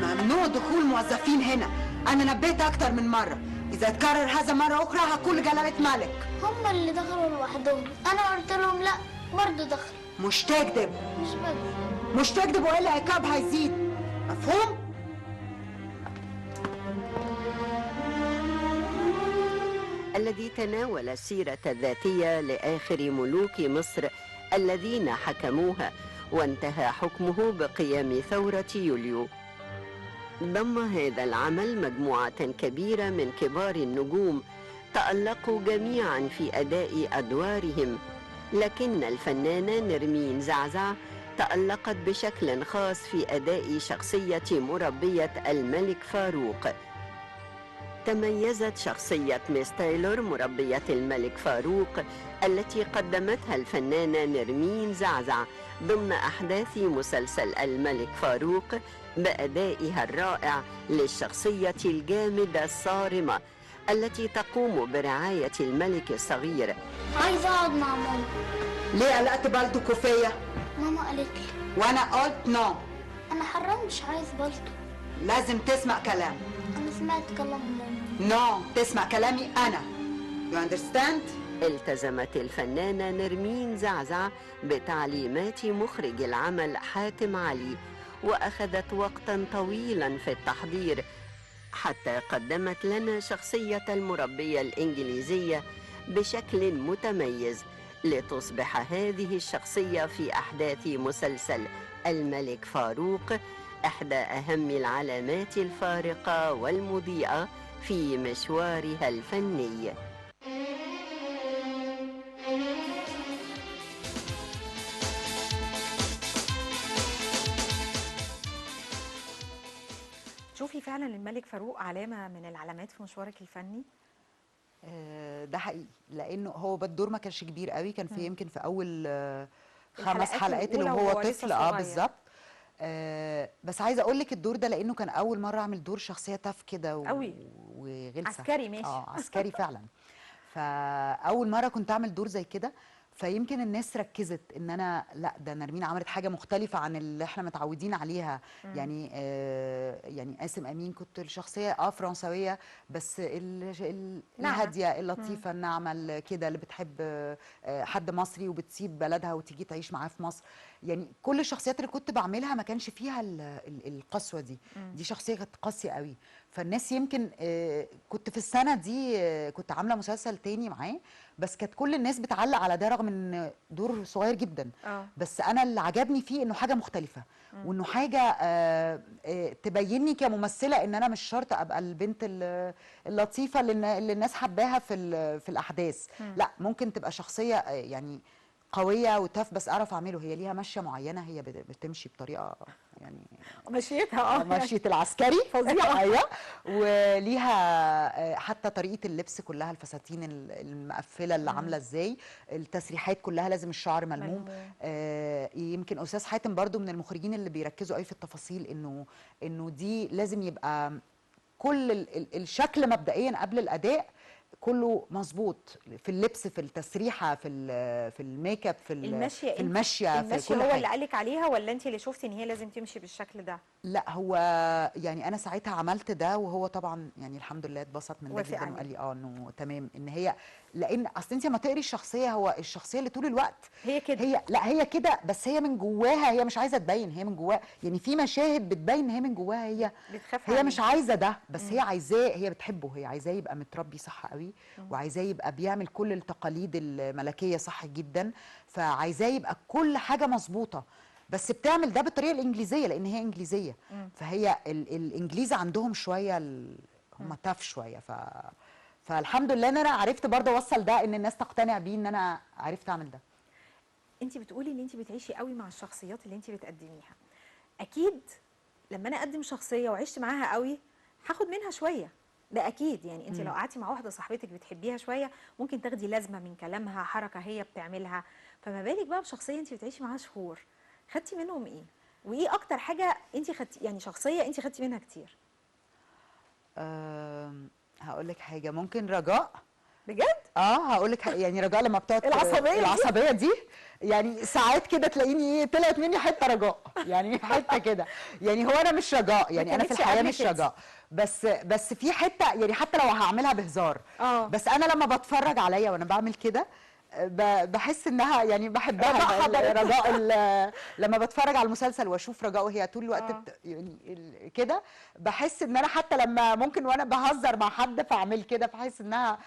ممنوع دخول موظفين هنا، أنا نبهت أكتر من مرة، إذا تكرر هذا مرة أخرى هكون جلالة ملك. هم اللي دخلوا لوحدهم، أنا قلت لهم لأ برضه دخلوا. مش تكذب. مش بكذب. مش تكذب وإلا عقاب هيزيد، مفهوم؟ الذي تناول السيرة الذاتية لآخر ملوك مصر الذين حكموها، وانتهى حكمه بقيام ثورة يوليو. ضم هذا العمل مجموعة كبيرة من كبار النجوم تألقوا جميعا في أداء أدوارهم، لكن الفنانة نرمين زعزع تألقت بشكل خاص في أداء شخصية مربية الملك فاروق. تميزت شخصية ميس تايلور مربية الملك فاروق التي قدمتها الفنانة نرمين زعزع ضمن أحداث مسلسل الملك فاروق بأدائها الرائع للشخصية الجامدة الصارمة التي تقوم برعاية الملك الصغير. عايزه اقعد مع ماما. ليه قلقت بالطو كوفيه؟ ماما قالت لي وانا قلت no. انا حرام مش عايز بالطو. لازم تسمع كلام. انا سمعت كلام ماما. no، تسمع كلامي انا. you understand؟ التزمت الفنانة نرمين زعزع بتعليمات مخرج العمل حاتم علي، وأخذت وقتا طويلا في التحضير حتى قدمت لنا شخصية المربية الإنجليزية بشكل متميز، لتصبح هذه الشخصية في أحداث مسلسل الملك فاروق إحدى أهم العلامات الفارقة والمضيئة في مشوارها الفني. تشوفي فعلا الملك فاروق علامة من العلامات في مشوارك الفني؟ ده حقيقي، لانه هو الدور ما كانش كبير قوي، كان في يمكن في اول 5 الحلقات حلقات اللي الأولى هو وهو لسه طفل. صغير. بالظبط. بس عايزه اقول لك الدور ده لانه كان اول مرة اعمل دور شخصية tough كده قوي. وغلسه. عسكري ماشي. عسكري فعلا. فاول مرة كنت اعمل دور زي كده، فيمكن الناس ركزت ان انا لا ده نرمين عملت حاجة مختلفة عن اللي احنا متعودين عليها. يعني يعني قاسم امين كنت الشخصية فرنساويه، بس ناعمة. الهادية اللطيفة الناعمة كده، اللي بتحب حد مصري وبتسيب بلدها وتيجي تعيش معاه في مصر. يعني كل الشخصيات اللي كنت بعملها ما كانش فيها القسوة دي. دي شخصية كانت قاسية قوي. فالناس يمكن كنت في السنة دي كنت عامله مسلسل تاني معاه، بس كانت كل الناس بتعلق على ده رغم ان دور صغير جدا. بس انا اللي عجبني فيه انه حاجة مختلفة، وانه حاجة تبيني كممثله ان انا مش شرط ابقى البنت اللطيفة اللي الناس حباها في الاحداث. لا، ممكن تبقى شخصية يعني قوية وتاف، بس اعرف اعمله. هي ليها مشيه معينة، هي بتمشي بطريقة يعني مشيتها مشيه العسكري فظيعة. ايوه، وليها حتى طريقه اللبس كلها، الفساتين المقفله اللي عامله ازاي، التسريحات كلها لازم الشعر ملموم. يمكن استاذ حاتم برضو من المخرجين اللي بيركزوا قوي في التفاصيل، انه دي لازم يبقى كل الشكل مبدئيا قبل الاداء كله مظبوط، في اللبس، في التسريحه، في ال make up، في المشية. في المشية، في المشية كل هو حاجة. اللي قالك عليها ولا انت اللي شفتي ان هي لازم تمشي بالشكل ده؟ لا، هو يعني انا ساعتها عملت ده، وهو طبعا يعني الحمد لله اتبسط من ده وافق جدا عليه. وقال لي انه تمام، ان هي لان اصل انت لما تقري الشخصية، هو الشخصية اللي طول الوقت هي كده، هي لا هي كده، بس هي من جواها هي مش عايزه تبين، هي من جواها يعني في مشاهد بتبين ان هي من جواها هي بتخاف هي عليه. مش عايزه ده، بس هي عايزاه، هي بتحبه، هي عايزاه يبقى متربي صح قوي، وعايزاه يبقى بيعمل كل التقاليد الملكية صح جدا، فعايزاه يبقى كل حاجة مظبوطة، بس بتعمل ده بالطريقة الانجليزية لان هي انجليزية. فهي الانجليز عندهم شوية هم تاف شوية، فالحمد لله ان انا عرفت برضه اوصل ده، ان الناس تقتنع بيه ان انا عرفت اعمل ده. انت بتقولي ان انت بتعيشي قوي مع الشخصيات اللي انت بتقدميها. اكيد لما انا اقدم شخصية وعشت معاها قوي هاخد منها شوية، ده اكيد. يعني انت لو قعدتي مع واحدة صاحبتك بتحبيها شوية ممكن تاخدي لازمه من كلامها، حركة هي بتعملها، فما بالك بقى بشخصية انت بتعيشي معاها شهور. خدتي منهم ايه؟ وايه اكتر حاجة انت خدتي، يعني شخصية انت خدتي منها كتير؟ هقول لك حاجة، ممكن رجاء. بجد؟ هقول لك يعني رجاء لما بتقعد العصبية دي يعني ساعات كده تلاقيني ايه، طلعت مني حتة رجاء، يعني حتة كده، يعني هو انا مش رجاء، يعني انا في الحياة مش رجاء، بس في حتة يعني حتى لو هعملها بهزار، بس انا لما بتفرج عليا وانا بعمل كده بحس انها يعني بحبها رجاء. لما بتفرج على المسلسل واشوف رجاء وهي طول الوقت يعني كده، بحس ان انا حتى لما ممكن وانا بهزر مع حد فاعمل كده، فحس انها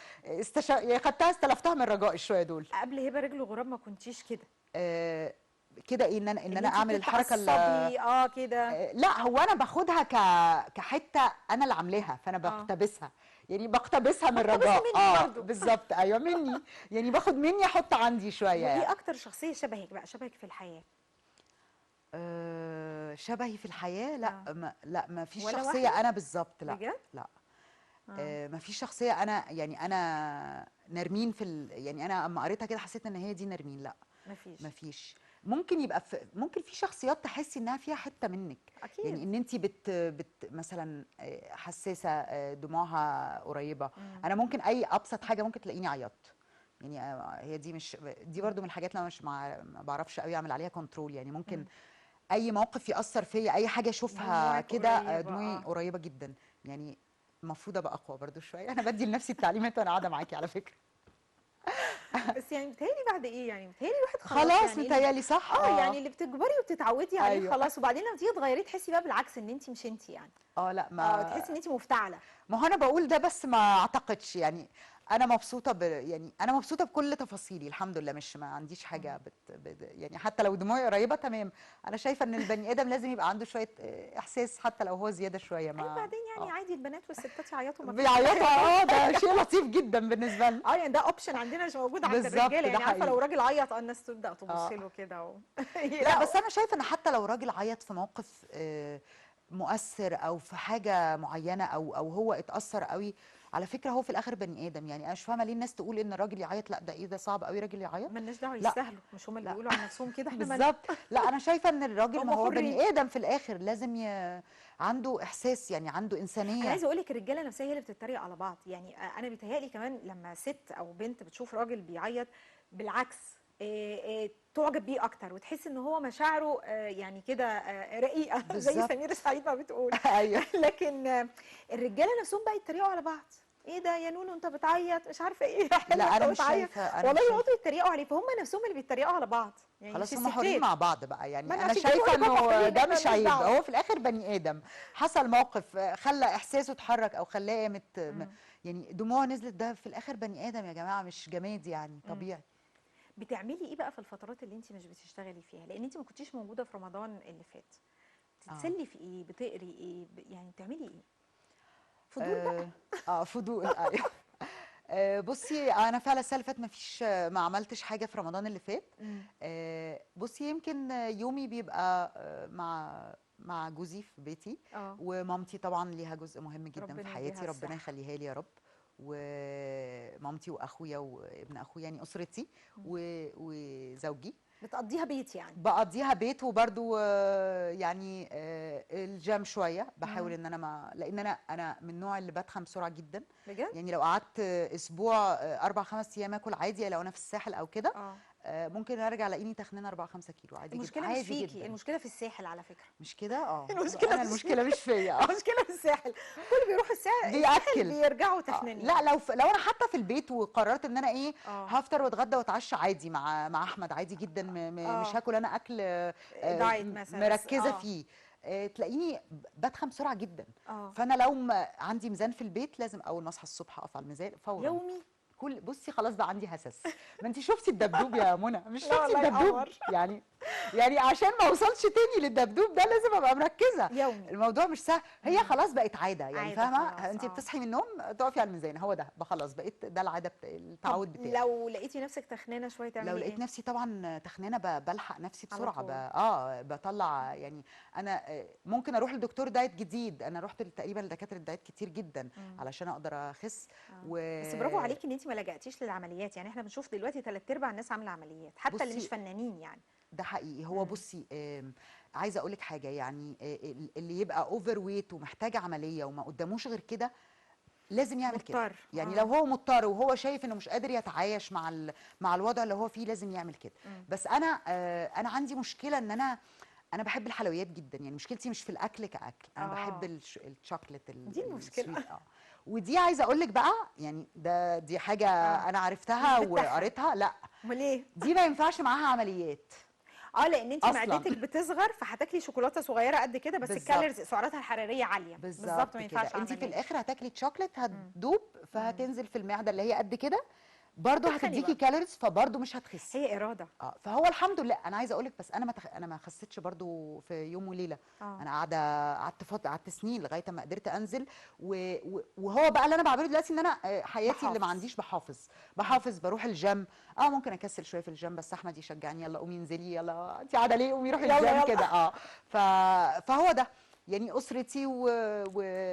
يعني خدتها استلفتها من رجاء شوية دول. قبل هبه رجل غراب ما كنتيش كده؟ كده ايه، ان انا اعمل الحركة اللي كده؟ لا، هو انا باخدها كحته انا اللي عاملاها، فانا بقتبسها. يعني بقتبسها من رجاء. مني برضو. بالظبط، ايوه مني، يعني باخد مني احط عندي شوية. وايه يعني اكتر شخصية شبهك بقى، شبهك في الحياة؟ شبهي في الحياة؟ لا. لا ما فيش ولا شخصية واحدة؟ انا بالظبط، لا. بجد؟ لا. ما فيش شخصية انا، يعني انا نرمين في يعني انا اما قريتها كده حسيت ان هي دي نرمين. لا ما فيش. ممكن يبقى ممكن في شخصيات تحسي انها فيها حتة منك. اكيد. يعني ان انت بت مثلا حساسة، دموعها قريبه. انا ممكن اي ابسط حاجة ممكن تلاقيني عيطت، يعني هي دي مش دي برضو من الحاجات اللي انا مش ما بعرفش قوي اعمل عليها control. يعني ممكن اي موقف ياثر فيا، اي حاجة اشوفها كده دموعي قريبه جدا. يعني المفروض ابقى اقوى برضو شوية. انا بدي لنفسي التعليمات وانا قاعدة معاكي على فكرة. بس يعني متهيألي بعد ايه، يعني متهيألي الواحد خلاص يعني متهيألي صح. يعني اللي بتكبري وبتتعودي عليه. أيوة. خلاص، وبعدين لما تيجي تغيريه تحسي بقى بالعكس ان انت مش انت يعني. لا ما تحسي ان انت مفتعله. ما هو انا بقول ده، بس ما اعتقدش. يعني انا مبسوطة يعني انا مبسوطة بكل تفاصيلي الحمد لله، مش ما عنديش حاجة يعني حتى لو دموعي قريبه تمام. انا شايفه ان البني ادم لازم يبقى عنده شوية احساس حتى لو هو زيادة شوية. ما بعدين يعني عادي البنات والستات يعيطوا، ما بيعيطوا. ده شيء لطيف جدا بالنسبة لنا. يعني ده option عندنا مش موجود عند الرجالة. يعني عارفه لو راجل عيط الناس تبدا تبص له كده لا بس انا شايفه ان حتى لو راجل عيط في موقف مؤثر او في حاجة معينة او هو اتاثر قوي، على فكرة هو في الاخر بني ادم. يعني انا مش فاهمه ليه الناس تقول ان الراجل يعيط، لا ده ايه ده صعب قوي راجل يعيط. مالناش دعوه، يستاهلوا، مش هم اللي بيقولوا عن نفسهم كده، احنا بالظبط. لا انا شايفه ان الراجل ما هو بني ادم في الاخر، لازم عنده احساس، يعني عنده انسانيه. انا عايزه اقول لك الرجالة نفسها هي اللي بتتريق على بعض. يعني انا بيتهيألي كمان لما ست او بنت بتشوف راجل بيعيط بالعكس تعجب بيه اكتر، وتحس ان هو مشاعره يعني كده رقيقه زي سمير سعيد ما بتقول. ايوه. لكن الرجالة نفسهم بقى يتريقوا على بعض، ايه ده يا نونو انت بتعيط مش عارفه ايه. لا انا مش شايفه، والله يقعدوا يتريقوا عليه، فهم نفسهم اللي بيتريقوا على بعض. يعني خلاص هم حرين مع بعض بقى. يعني انا شايفه انه ده مش عيب، هو في الاخر بني ادم حصل موقف خلى احساسه اتحرك او خلاه يعني دموعه نزلت، ده في الاخر بني ادم يا جماعة، مش جماد يعني، طبيعي. بتعملي ايه بقى في الفترات اللي انت مش بتشتغلي فيها؟ لان انت ما كنتيش موجودة في رمضان اللي فات. بتتسلي في ايه؟ بتقري ايه؟ يعني بتعملي ايه؟ فضول بقى. فضول. ايوه. بصي انا فعلا السنة اللي فاتت ما عملتش حاجة في رمضان اللي فات. بصي يمكن يومي بيبقى مع جوزي في بيتي، ومامتي طبعا ليها جزء مهم جدا في حياتي، ربنا يخليها لي يا رب، ومامتي واخويا وابن اخويا، يعني اسرتي وزوجي. بتقضيها بيت يعني؟ بقضيها بيت، وبرده يعني الجيم شوية بحاول ان انا ما، لان انا من النوع اللي بتخن بسرعة جدا. بجد؟ يعني لو قعدت اسبوع 4-5 ايام اكل عادي، لو انا في الساحل او كده ممكن ارجع الاقيني تخنانه 4-5 كيلو عادي. المشكلة جدا. مش فيكي، المشكلة في الساحل على فكرة. مش كده؟ المشكلة انا المشكلة مش فيا، المشكلة في الساحل، كل بيروح الساحل بياكل بيرجعوا تخنانين. لا لو انا حتى في البيت وقررت ان انا ايه هفطر واتغدى واتعشى عادي مع احمد عادي جدا، مش هاكل انا اكل diet مثلا مركزه فيه، تلاقيني بتخن بسرعة جدا. فانا لو عندي ميزان في البيت لازم اول ما اصحى الصبح اقف على الميزان فورا يومي. كل بصي خلاص بقى عندي هسس. ما انت شفتي الدبدوب يا منى، مش شفتي الدبدوب؟ يعني عشان ما اوصلش تاني للدبدوب ده لازم ابقى مركزه يومي. الموضوع مش سهل، هي خلاص بقت عادة يعني، فاهمه؟ انت بتصحي من النوم تقفي على الميزان، هو ده خلاص بقيت ده العادة التعود بتاعي. لو لقيتي نفسك تخنانه شوية تعملي ايه؟ لو لقيت نفسي طبعا تخنانه بلحق نفسي بسرعة، بطلع. يعني انا ممكن اروح لدكتور diet جديد، انا رحت تقريبا لدكاتره diet كتير جدا علشان اقدر اخس. بس برافو عليكي ان انت ما لجأتيش للعمليات. يعني احنا بنشوف دلوقتي 3/4 الناس عامله عمليات، حتى اللي مش فنانين يعني. ده حقيقي. هو بصي عايزه اقول لك حاجة، يعني اللي يبقى overweight ومحتاج عملية وما قداموش غير كده لازم يعمل كده. يعني لو هو مضطر وهو شايف انه مش قادر يتعايش مع الوضع اللي هو فيه لازم يعمل كده. بس انا عندي مشكلة ان انا بحب الحلويات جدا. يعني مشكلتي مش في الاكل كاكل، انا بحب الشوكليت، دي المشكلة. ودي عايزه اقول لك بقى، يعني دي حاجة انا عرفتها وقريتها. لا امال ايه؟ دي ما ينفعش معاها عمليات. لان انت معدتك بتصغر، فهتاكلي شوكولاتة صغيرة قد كده بس ال calories سعراتها الحرارية عالية. بالظبط، ما ينفعش. انت في الاخر هتاكلي شوكليت هتدوب، فهتنزل في المعدة اللي هي قد كده، برضه هتديكي calories، فبرضه مش هتخسي. هي اراده. فهو الحمد لله. انا عايزه اقول لك بس انا ما خسيتش برضه في يوم وليلة. انا قعدت سنين لغاية ما قدرت انزل. وهو بقى اللي انا بعمله دلوقتي ان انا حياتي بحافظ. اللي ما عنديش بحافظ بروح الجيم. ممكن اكسل شوية في الجيم، بس احمد يشجعني، يلا قومي انزلي، يلا انت قاعدة ليه، قومي روحي الجيم كده. فهو ده يعني اسرتي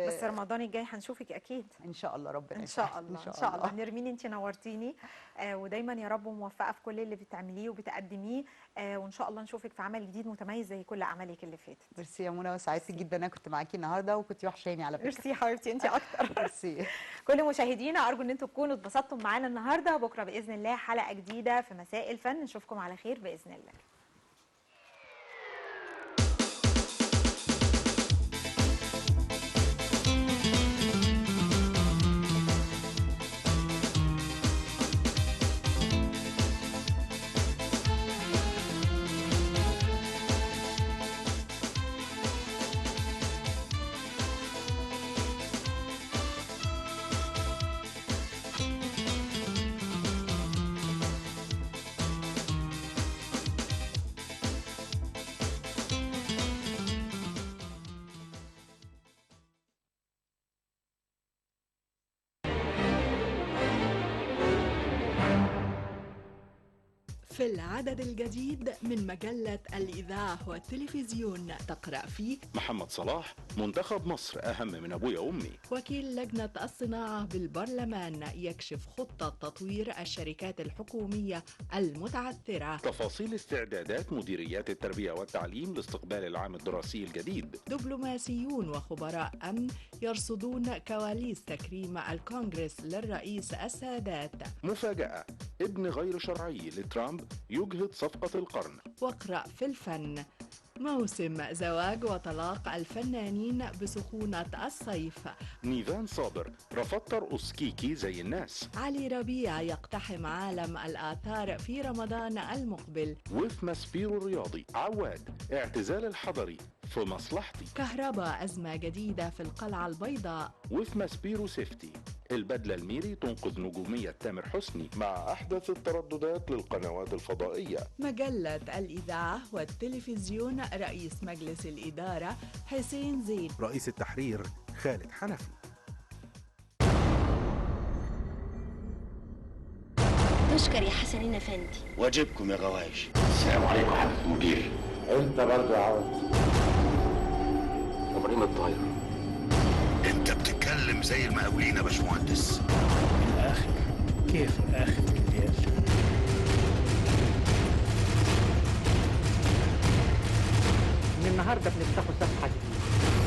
بس رمضان الجاي هنشوفك اكيد ان شاء الله. ربنا ان شاء الله ان شاء الله. نرمين انت نورتيني، ودايما يا رب موفقة في كل اللي بتعمليه وبتقدميه، وان شاء الله نشوفك في عمل جديد متميز زي كل اعمالك اللي فاتت. ميرسي يا منى، وسعدت جدا انا كنت معاكي النهارده، وكنت وحشاني على فكرة. ميرسي حبيبتي، انت اكتر. ميرسي. كل مشاهدينا ارجو ان انتم تكونوا اتبسطتم معانا النهارده. بكره باذن الله حلقة جديدة في مساء الفن، نشوفكم على خير باذن الله. في العدد الجديد من مجلة الإذاعة والتلفزيون تقرأ فيه محمد صلاح منتخب مصر أهم من أبويا وأمي. وكيل لجنة الصناعة بالبرلمان يكشف خطة تطوير الشركات الحكومية المتعثرة. تفاصيل استعدادات مديريات التربية والتعليم لاستقبال العام الدراسي الجديد. دبلوماسيون وخبراء أمن يرصدون كواليس تكريم الكونغرس للرئيس السادات. مفاجأة، ابن غير شرعي لترامب يجهض صفقة القرن. واقرأ في الفن موسم زواج وطلاق الفنانين بسخونة الصيف. نيفان صابر رفضت ترقص كيكي زي الناس. علي ربيع يقتحم عالم الآثار في رمضان المقبل. وفي ماسبيرو الرياضي عواد اعتزال الحضري في مصلحتي. كهرباء أزمة جديدة في القلعة البيضاء. وفي ماسبيرو safety البدلة الميري تنقذ نجومية تامر حسني مع أحدث الترددات للقنوات الفضائية. مجلة الإذاعة والتلفزيون رئيس مجلس الإدارة حسين زين. رئيس التحرير خالد حنفي. تشكر يا حسنين أفندي. واجبكم يا غوايش. السلام عليكم حضرة المدير. أنت برضه يا عوض. إبراهيم الطاير. انت بتتكلم زي المقاولين يا باشمهندس. الاخر كيف اخر الليل. من النهارده بنفتحوا صفحة جديدة.